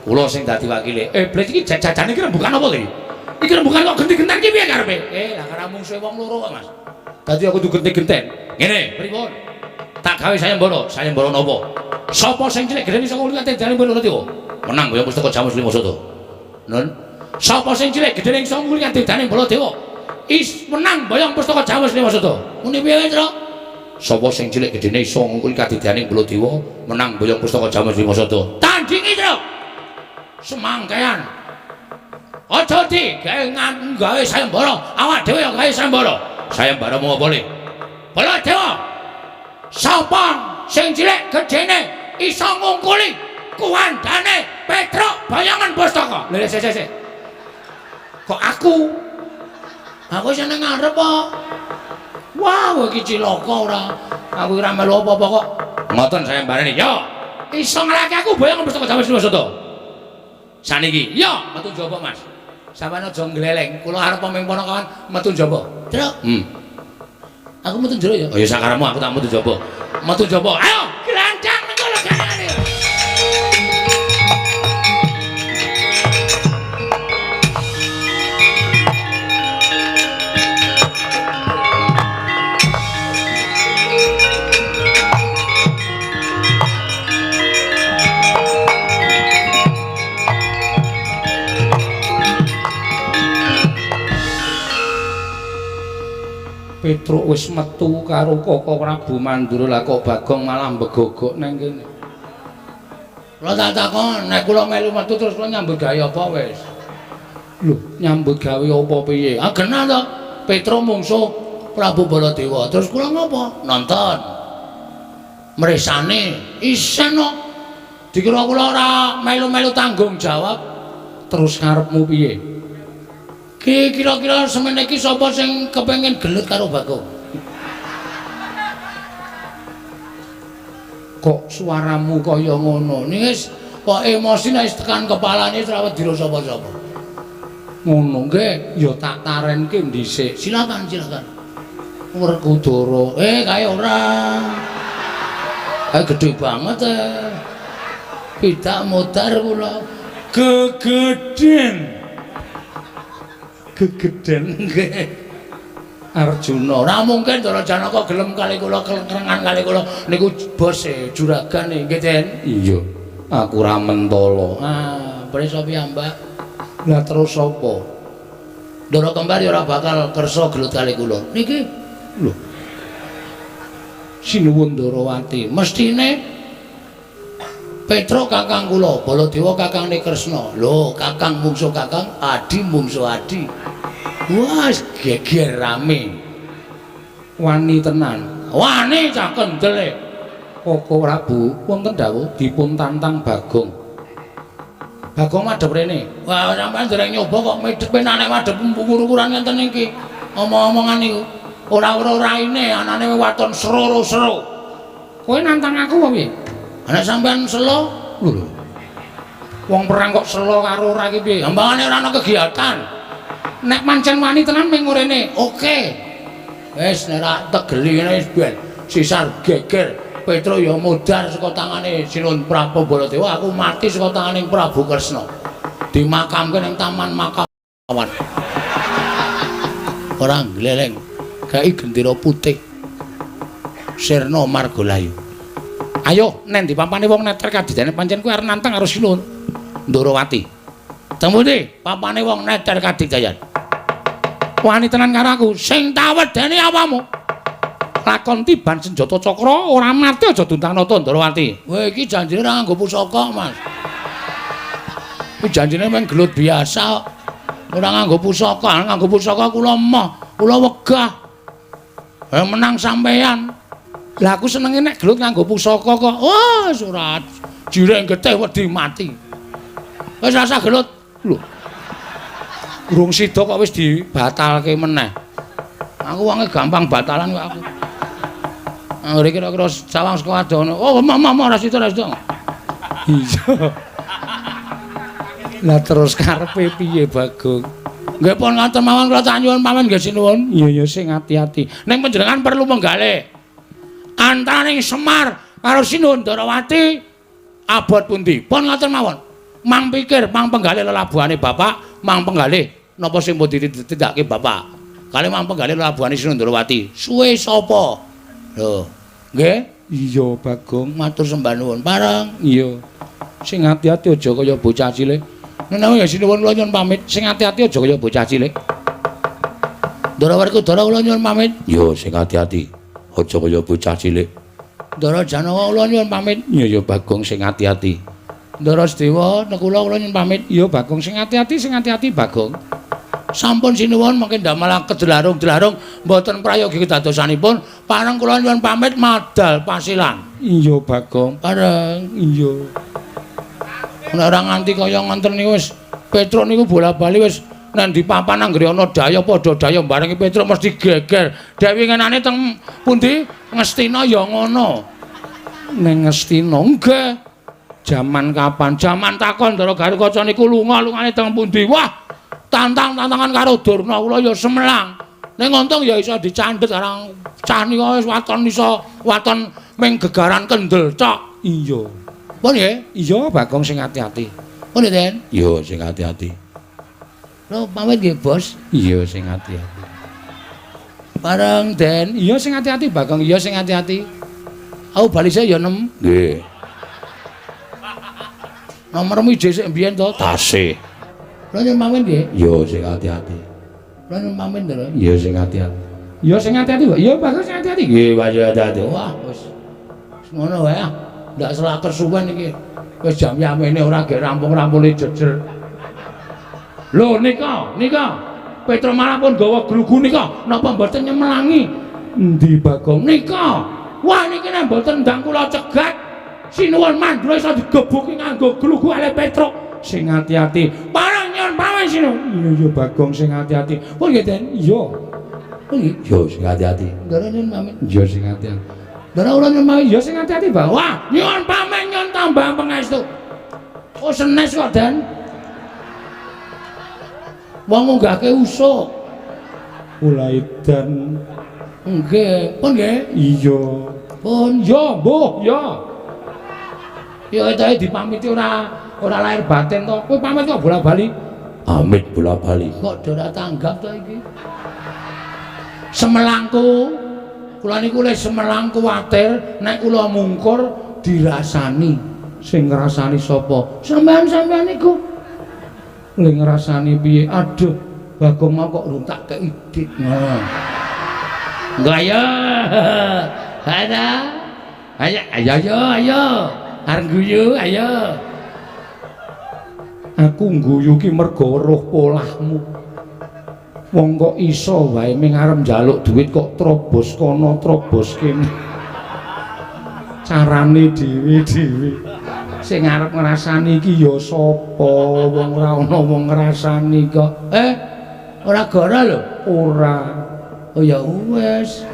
Kula sing dadi wakile. Blet iki jajane iki rembukan apa iki? Iki rembugan kok genti-genten ki piye karepe? Lah karo mungsuhe wong loro kok, Mas. Dadi aku kudu genti-genten. Ngene, pripun? Tak gawe sayembara, sayembara napa? Sapa sing cilik gedene iso ngulung kadidayane Baladewa? Menang boyong pustaka Jamus Lima Sada. Nun. Sapa sing cilik gedene iso ngulung kadidayane Baladewa? Is menang boyong pustaka Jamus Lima Sada. Muni piye, Tru? Sapa sing cilik gedene iso ngungkuli kadidayane Baladewa menang boyong pustaka Jamus Lima Sada. Tandingi, Tru. Semangkean. Aja di gawe gawe sayembara, awak dhewe ya gawe sayembara. Sayembara mung apa le? Baladewa. Sapa sing cilik gedene iso ngungkuli kuwandane Petruk bayangan pustaka? Lha sik sik. Kok aku? Aku seneng ngarep kok. Wah, iki cilaka ora. Aku ora melu apa-apa kok. Ngoten sayembarane. Ya, iso nglaki aku boyong pustaka Jamus Lima Sada. Saniki, ya metu njaba, Mas. Sampeyan aja ngleleng. Kula arep ming ponakan metu njaba. Truk. Aku metu njero ya. Oh ya sakarepmu aku tak metu njaba. Metu njaba. Ayo, glancang nang kono gandane. Petruk wis metu karo Koko Prabu Mandura, lah kok Bagong malah mbegogok nang kene. Kula tak takon, nek kula melu metu terus kula nyambut gawe apa wis? Lho, nyambut gawe apa piye? Ah genah to. Petruk mungsuh Prabu Baladewa. Terus kula ngopo? Nonton. Mresane isen kok. Dikira kula ora melu-melu tanggung jawab. Terus karepmu piye? Ki kira-kira semene iki sapa sing kepengin gelut karo Bagong? Kok suaramu kaya ngono? Niki wis kok emosi nek tekan kepalane ora wedi sapa-sapa. Ngono nggih, ya tak tarenke dhisik. Silakan, silakan. Werkudara. Kae ora. Kae gedhe banget e. Pidak modar kula. Gegeden. Gegeden nggih. Arjuna, ora mungkin Ndara Janaka gelem kali kula kelengkrengan kali kula niku bose juragane nggih, Den. Iya, aku ora mentala. Ah, prisa piyambak. Lah terus sapa? Ndara kembar ya ora bakal kersa gelut kali kula. Niki lho. Sinuwun Ndarawati, mestine Petruk kakang kula, Baladewa kakangne Kresna. Lho, kakang mungsuh kakang, adi mungsuh adi. Wah, geger rame. Wani tenan. Wani cah kendele. Koko Prabu wonten dawuh dipun tantang Bagong. Bagong madhep rene. Wah, sampean dereng nyoba kok medhep nek madhep ukur-ukuran ngenten iki. Omong-omongan niku ora ora raine anane waton sero-sero. Kowe nantang aku apa piye? Nek sampean selo, lho. Wong perang kok selo karo ora iki piye? Gampangane ora ana kegiatan. Nek pancen wani tenan ming ngurene. Oke. Wis nek ra tegeli ngene wis ben sisar geger. Petruk ya modar saka tangane Sinuwun Prabu Baladewa, aku mati saka tangane Prabu Kresna. Dimakamke ning taman makam. Ora gleleng. Gawe gendera putih. Sirna Margalayu. Ayo nek ndi pampane wong neter kadidane pancen kuwi arep nantang karo Sinuwun Ndarawati. Teng pundi pampane wong neter kadidayan? Wani tenan karo aku, sing tak wedeni awamu. Lakon tiban senjata cakra ora mati aja duntanata Ndarawati. Kowe iki janjine ora nganggo pusaka, Mas. Kuwi janjine mung gelut biasa. Ora nganggo pusaka, nganggo pusaka kula emoh, kula wegah. Menang sampean. Lah aku senenge nek gelut nganggo pusaka kok. Wah, ora jireng getih wedi mati. Wis rasa gelut. Lho. Urung sida kok wis dibatalke meneh. Aku wonge gampang batalan kok aku. Anggere kira-kira sawang saka adoh. Oh, mama ora sida, ora sida. Iya. Lah terus karepe piye, Bagong? Nggih pun ngaten mawon kula tak nyuwun pamit nggih sinuwun. Iya ya sing ati-ati. Ning panjenengan perlu menggalih. Antaraning Semar karo Sinuwun Ndarawati abot pundi? Pun ngaten mawon. Mang pikir, mang penggalih lelabuhane bapak, mang penggalih. Napa sing mbok ditindakake bapak? Kale mang penggalih labuhane Sinundrawati. Suwe sapa? Lho, nggih? Iya, Bagong, matur sembah nuwun. Pareng. Iya. Sing ati-ati aja kaya bocah cilik. Menawi ya sinuwun kula nyuwun pamit. Sing ati-ati aja kaya bocah cilik. Ndara Werkudara kula nyuwun pamit. Iya, sing ati-ati aja kaya bocah cilik. Ndara Janawa kula nyuwun pamit. Iya ya Bagong, sing ati-ati. Ndara Sedewa nekula kula nyuwun pamit. Iya Bagong, sing ati-ati, sing ati-ati Bagong. Sampun sinuwun mangke ndamel kedelarung-delarung mboten prayogi kedadosanipun. Pareng kula nyuwun pamit madal pasilan. Iya Bagong, pareng. Iya. Nek ora nganti kaya ngoten niku wis Petruk niku bola-bali wis nang di papan anggere ana daya padha daya barengi Petruk mesti geger. Dewi ngenane teng pundi? Ngastina ya ngono. Ning Ngastina nggih. Jaman kapan? Jaman takon Ndara Garukaca niku lunga lungane teng pundi? Wah, tantang-tantangan karo Durna kula ya semelang. Ning untung ya iso dicandhet karang cah nika wis waton iso waton ming gegaran kendel tok. Iya. Pun nggih? Iya Bagong, sing ati-ati. Pun nggih, Den? Iya, sing ati-ati. Lho, pamit nggih, Bos. Iya, sing ati-ati. Bareng, Den. Iya, sing ati-ati, Bagong. Iya, sing ati-ati. Aku bali sik ya, Nem. Nggih. Nomormu ije sik mbiyen to? Tasih. Lho, nyuwun pamit nggih. Iya, sing ati-ati. Lho, nyuwun pamit, Ndara. Iya, sing ati-ati. Iya, sing ati-ati, Pak. Iya, Bagong, sing ati-ati. Nggih, Pak, sing ati-ati. Wah, wis. Ngono wae ah. Ndak selak kesuwen iki. Wis jam yamene ora gek rampung-rampune jejer. Lho nika, nika. Petruk malah pun gawa glugu nika. Napa mboten nyemelangi? Endi Bagong? Nika. Wah niki nek mboten ndang kula cegat, sinuwun Mandura iso digebuki nganggo glugu ale Petruk. Sing ati-ati. Parang nyuwun pamit sinuwun. Iya iya Bagong, sing ati-ati. Pun nggih, Den. Iya. Pun nggih. Iya sing ati-ati. Ndara nyuwun pamit. Iya sing ati-ati. Ndara kula nyuwun pamit. Iya sing ati-ati, Bang. Wah, nyuwun pamit nyuwun tambah pangestu. Oh senes kok, Den. Wong ngunggahke usuk. Ulaidan. Nggih, pun nggih. Iya. Pun ya, mbuh, ya. Ya ketoke dipamiti ora lahir batin to. Kowe pamit kok bola-bali? Amit bola-bali. Kok ora tanggap to iki? Semelangku. Kula niku le semelang kuwatir nek kula mungkur dirasani. Sing ngrasani sapa? Sampeyan-sampeyan niku. Le ngrasani piye? Aduh, Bagong mau kok urung tak kei dik. Ngono. Engko ayo. Ada. Ayo ayo ayo ayo. Arep guyu ayo. Aku ngguyu ki mergo weruh polahmu. Wong kok iso wae ming arep njaluk duit kok trobos kono trobos kene. Carane dhewe-dhewe. Sing arep ngrasani iki ya sapa? Wong ora ana wong ngrasani kok. Ora goro lho. Ora. Oh ya wis.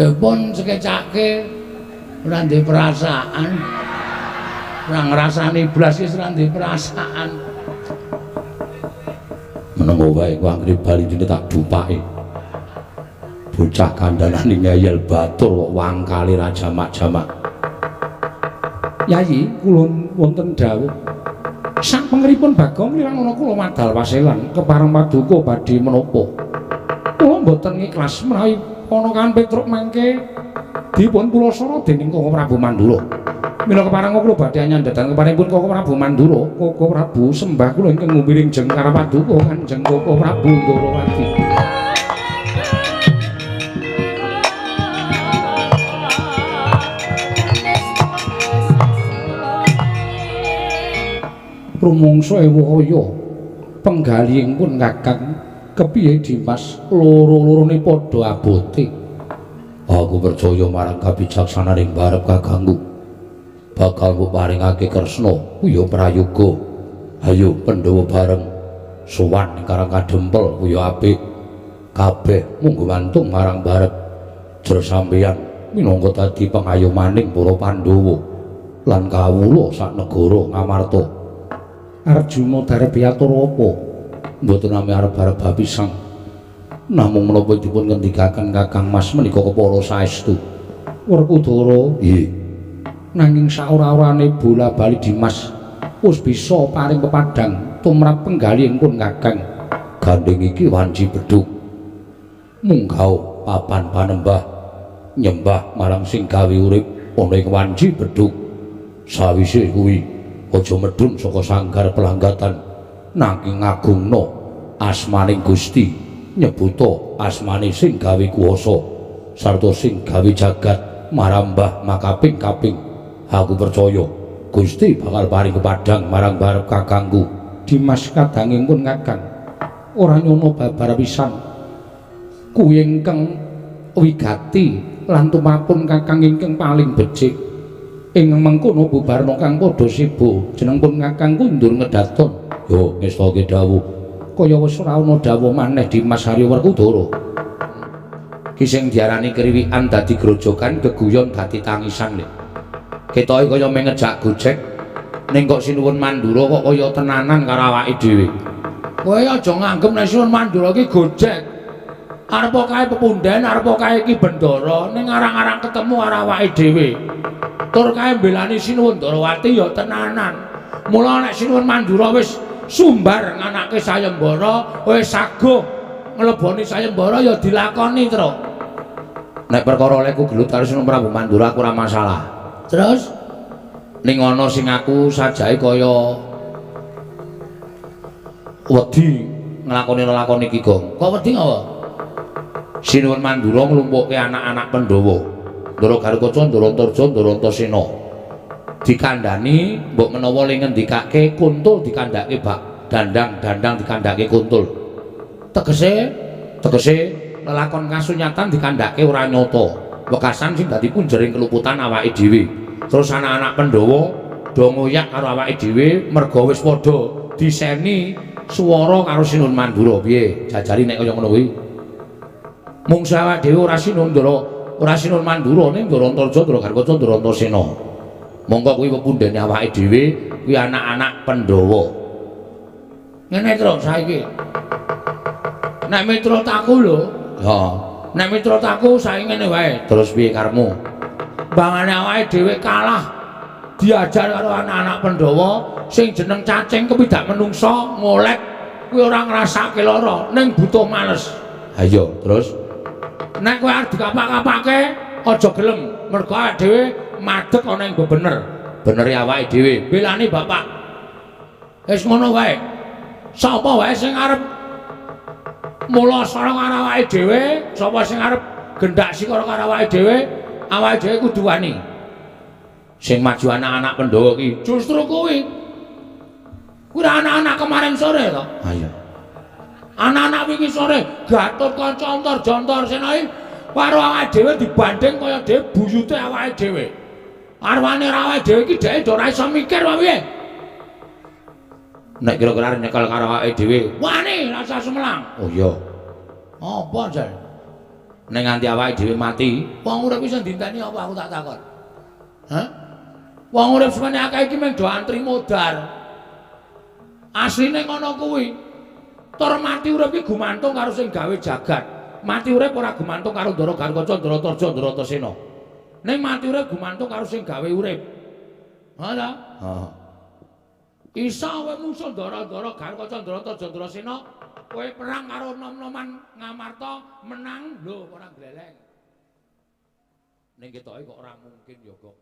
Ya pun sekecake ora ndek perasaan. Ora ngrasani blas wis ora ndek perasaan. Menengo wae ku anggere bali dene tak dupake. Bocah kandhanane ngeyel batur kok wangkale ra jamak-jamak. Yayi, kula wonten dawuh. Sak pengeripun Bagong liranana kula madal waselan kepareng paduka badhe menapa. Kula mboten ikhlas menawi ponakan Petruk mangke dipun pulasara dening Koko Prabu Mandura. Mila kepareng kula badhe nyandhatan keparengipun Koko Prabu Mandura, Koko Prabu sembah kula ingkang ngumbiring jengkar paduka Kanjeng Koko Prabu Ndorowati. Rumangsa ewaya penggalihipun Kakang kepiye Dimas loro-lorone padha abote. Aku percaya marang kabijaksananing barep kakangku. Bakal mbok paringake Kresna kuya prayoga. Ayo Pandhawa bareng sowan ing Karang Kadempel kuya apik. Kabeh munggo mantung marang barep. Jer sampeyan minangka dadi pengayomaning para Pandhawa lan kawula sak negara Ngamarta. Arjuna darep atur apa? Mboten nami arep-arep bapisang. Namung menapa dipun ngendikaken Kakang Mas menika kepara saestu. Werkudara, nggih. Nanging saora-orane bola-bali Dimas wis bisa paring pepadang tumrap penggalihipun Kakang. Gandeng iki wanci bedhug. Munggah papan panembah nyembah marang sing gawe urip ana ing wanci bedhug. Sawise kuwi aja medhun saka sanggar pelanggatan nanging ngagungna asmaning Gusti, nyebuta asmane sing gawe kuwasa sarta sing gawe jagat marambah makaping-kaping. Aku percaya Gusti bakal paring kepadang marang barep kakangku. Dimas kadangipun Kakang ora nyono babar pisan. Kuwi ingkang wigati lan tumapun Kakang ingkang paling becik. Ing mengkono bubarna kang padha sibo, jenengpun Kakang kundur ngedaton. Yo ngestake dawuh. Kaya wis ora ana dawuh maneh Dimas Haryo Werkudara. Ki sing diarani kriwikan dadi grojogan, geguyon dadi tangisan lho. Ketoke kaya mung ngejak gojek, ning kok Sinuwun Mandura kok kaya tenanan karo awake dhewe. Kowe aja nganggep nek Sinuwun Mandura ki gojek. Arepa kae pepunden, arepa kae ki bendara, ning arang-arang ketemu karo awake dhewe. Tur kae mbelani Sinuwun Ndarawati ya tenanan. Mula nek Sinuwun Mandura wis sumbar nganake sayembara, wis saguh ngleboni sayembara ya dilakoni, Tru. Nek perkara olehku gelut karo Sinuwun Prabu Mandura aku ora masalah. Terus ning ana sing aku sajake kaya wedi nglakoni lelakon iki, Gong. Kok wedi apa? Sinuwun Mandura nglumpukke anak-anak Pandhawa. Ndara Garukaca, Ndara Antarja, Ndara Antasena. Dikandhani mbok menawa le ngendikake kuntul dikandhake bak dandang, dandang dikandhake kuntul. Tegese tegese lelakon kasunyatan dikandhake ora nyata. Wekasan sing dadi punjering keluputan awake dhewe. Terus anak-anak Pandhawa do ngoyak karo awake dhewe merga wis padha diseni swara karo Sinuwun Mandura. Piye jajari nek kaya ngono kuwi? Mungsu awake dhewe ora Sinuwun Ndara, ora Sinuwun Mandura ning Ndara Antarja, Ndara Garukaca, Ndara Antasena. Monggo kuwi pepundhene awake dhewe kuwi anak-anak Pandhawa. Ngene terus saiki. Nek miturut aku lho, heeh. Nek miturut aku saiki ngene wae. Terus piye karepmu? Bangane awake dhewe kalah diajar karo anak-anak Pandhawa sing jeneng cacing kepidak menungsa ngolek kuwi ora ngrasake lara ning butuh males. Ha iya, terus nek kowe arep dikapak-kapake aja gelem mergo awake dhewe madeg ana ing bebener. Benere awake dhewe belani bapak. Wis ngono wae. Sapa wae sing arep mula sara karo awake dhewe, sapa sing arep gendak sikara karo awake dhewe, awake dhewe kudu wani. Sing maju anak-anak Pandhawa ki justru kuwi. Kuwi anak-anak kemarin sore to. Ha iya. Anak-anak wingi sore Gatotkaca Antarja Antasena iki karo awake dhewe dibanding kaya dhewe buyute awake dhewe. Arwane ra awake dhewe iki dheke do ora iso mikir wae piye. Nek kira-kira arep nyekel karo awake dhewe, wani rasa sumelang. Oh iya. Apa jan? Nek nganti awake dhewe mati, wong urip iso dinteni apa aku tak takon. Hah? Wong urip semene akeh iki mung do antri modar. Asline ngono kuwi. Tur mati urip iki gumantung karo sing gawe jagat. Mati urip ora gumantung karo Ndara Garukaca, Ndara Antarja, Ndara Antasena. Ning mati urip gumantung karo sing gawe urip. Ha ta? Heeh. Isa kowe mungsuh Ndara-ndara Garukaca, Ndara Antarja, Ndara Sena, kowe perang karo nom-noman Ngamarta menang lho ora gleleng. Ning ketoke kok ora mungkin ya, Gong.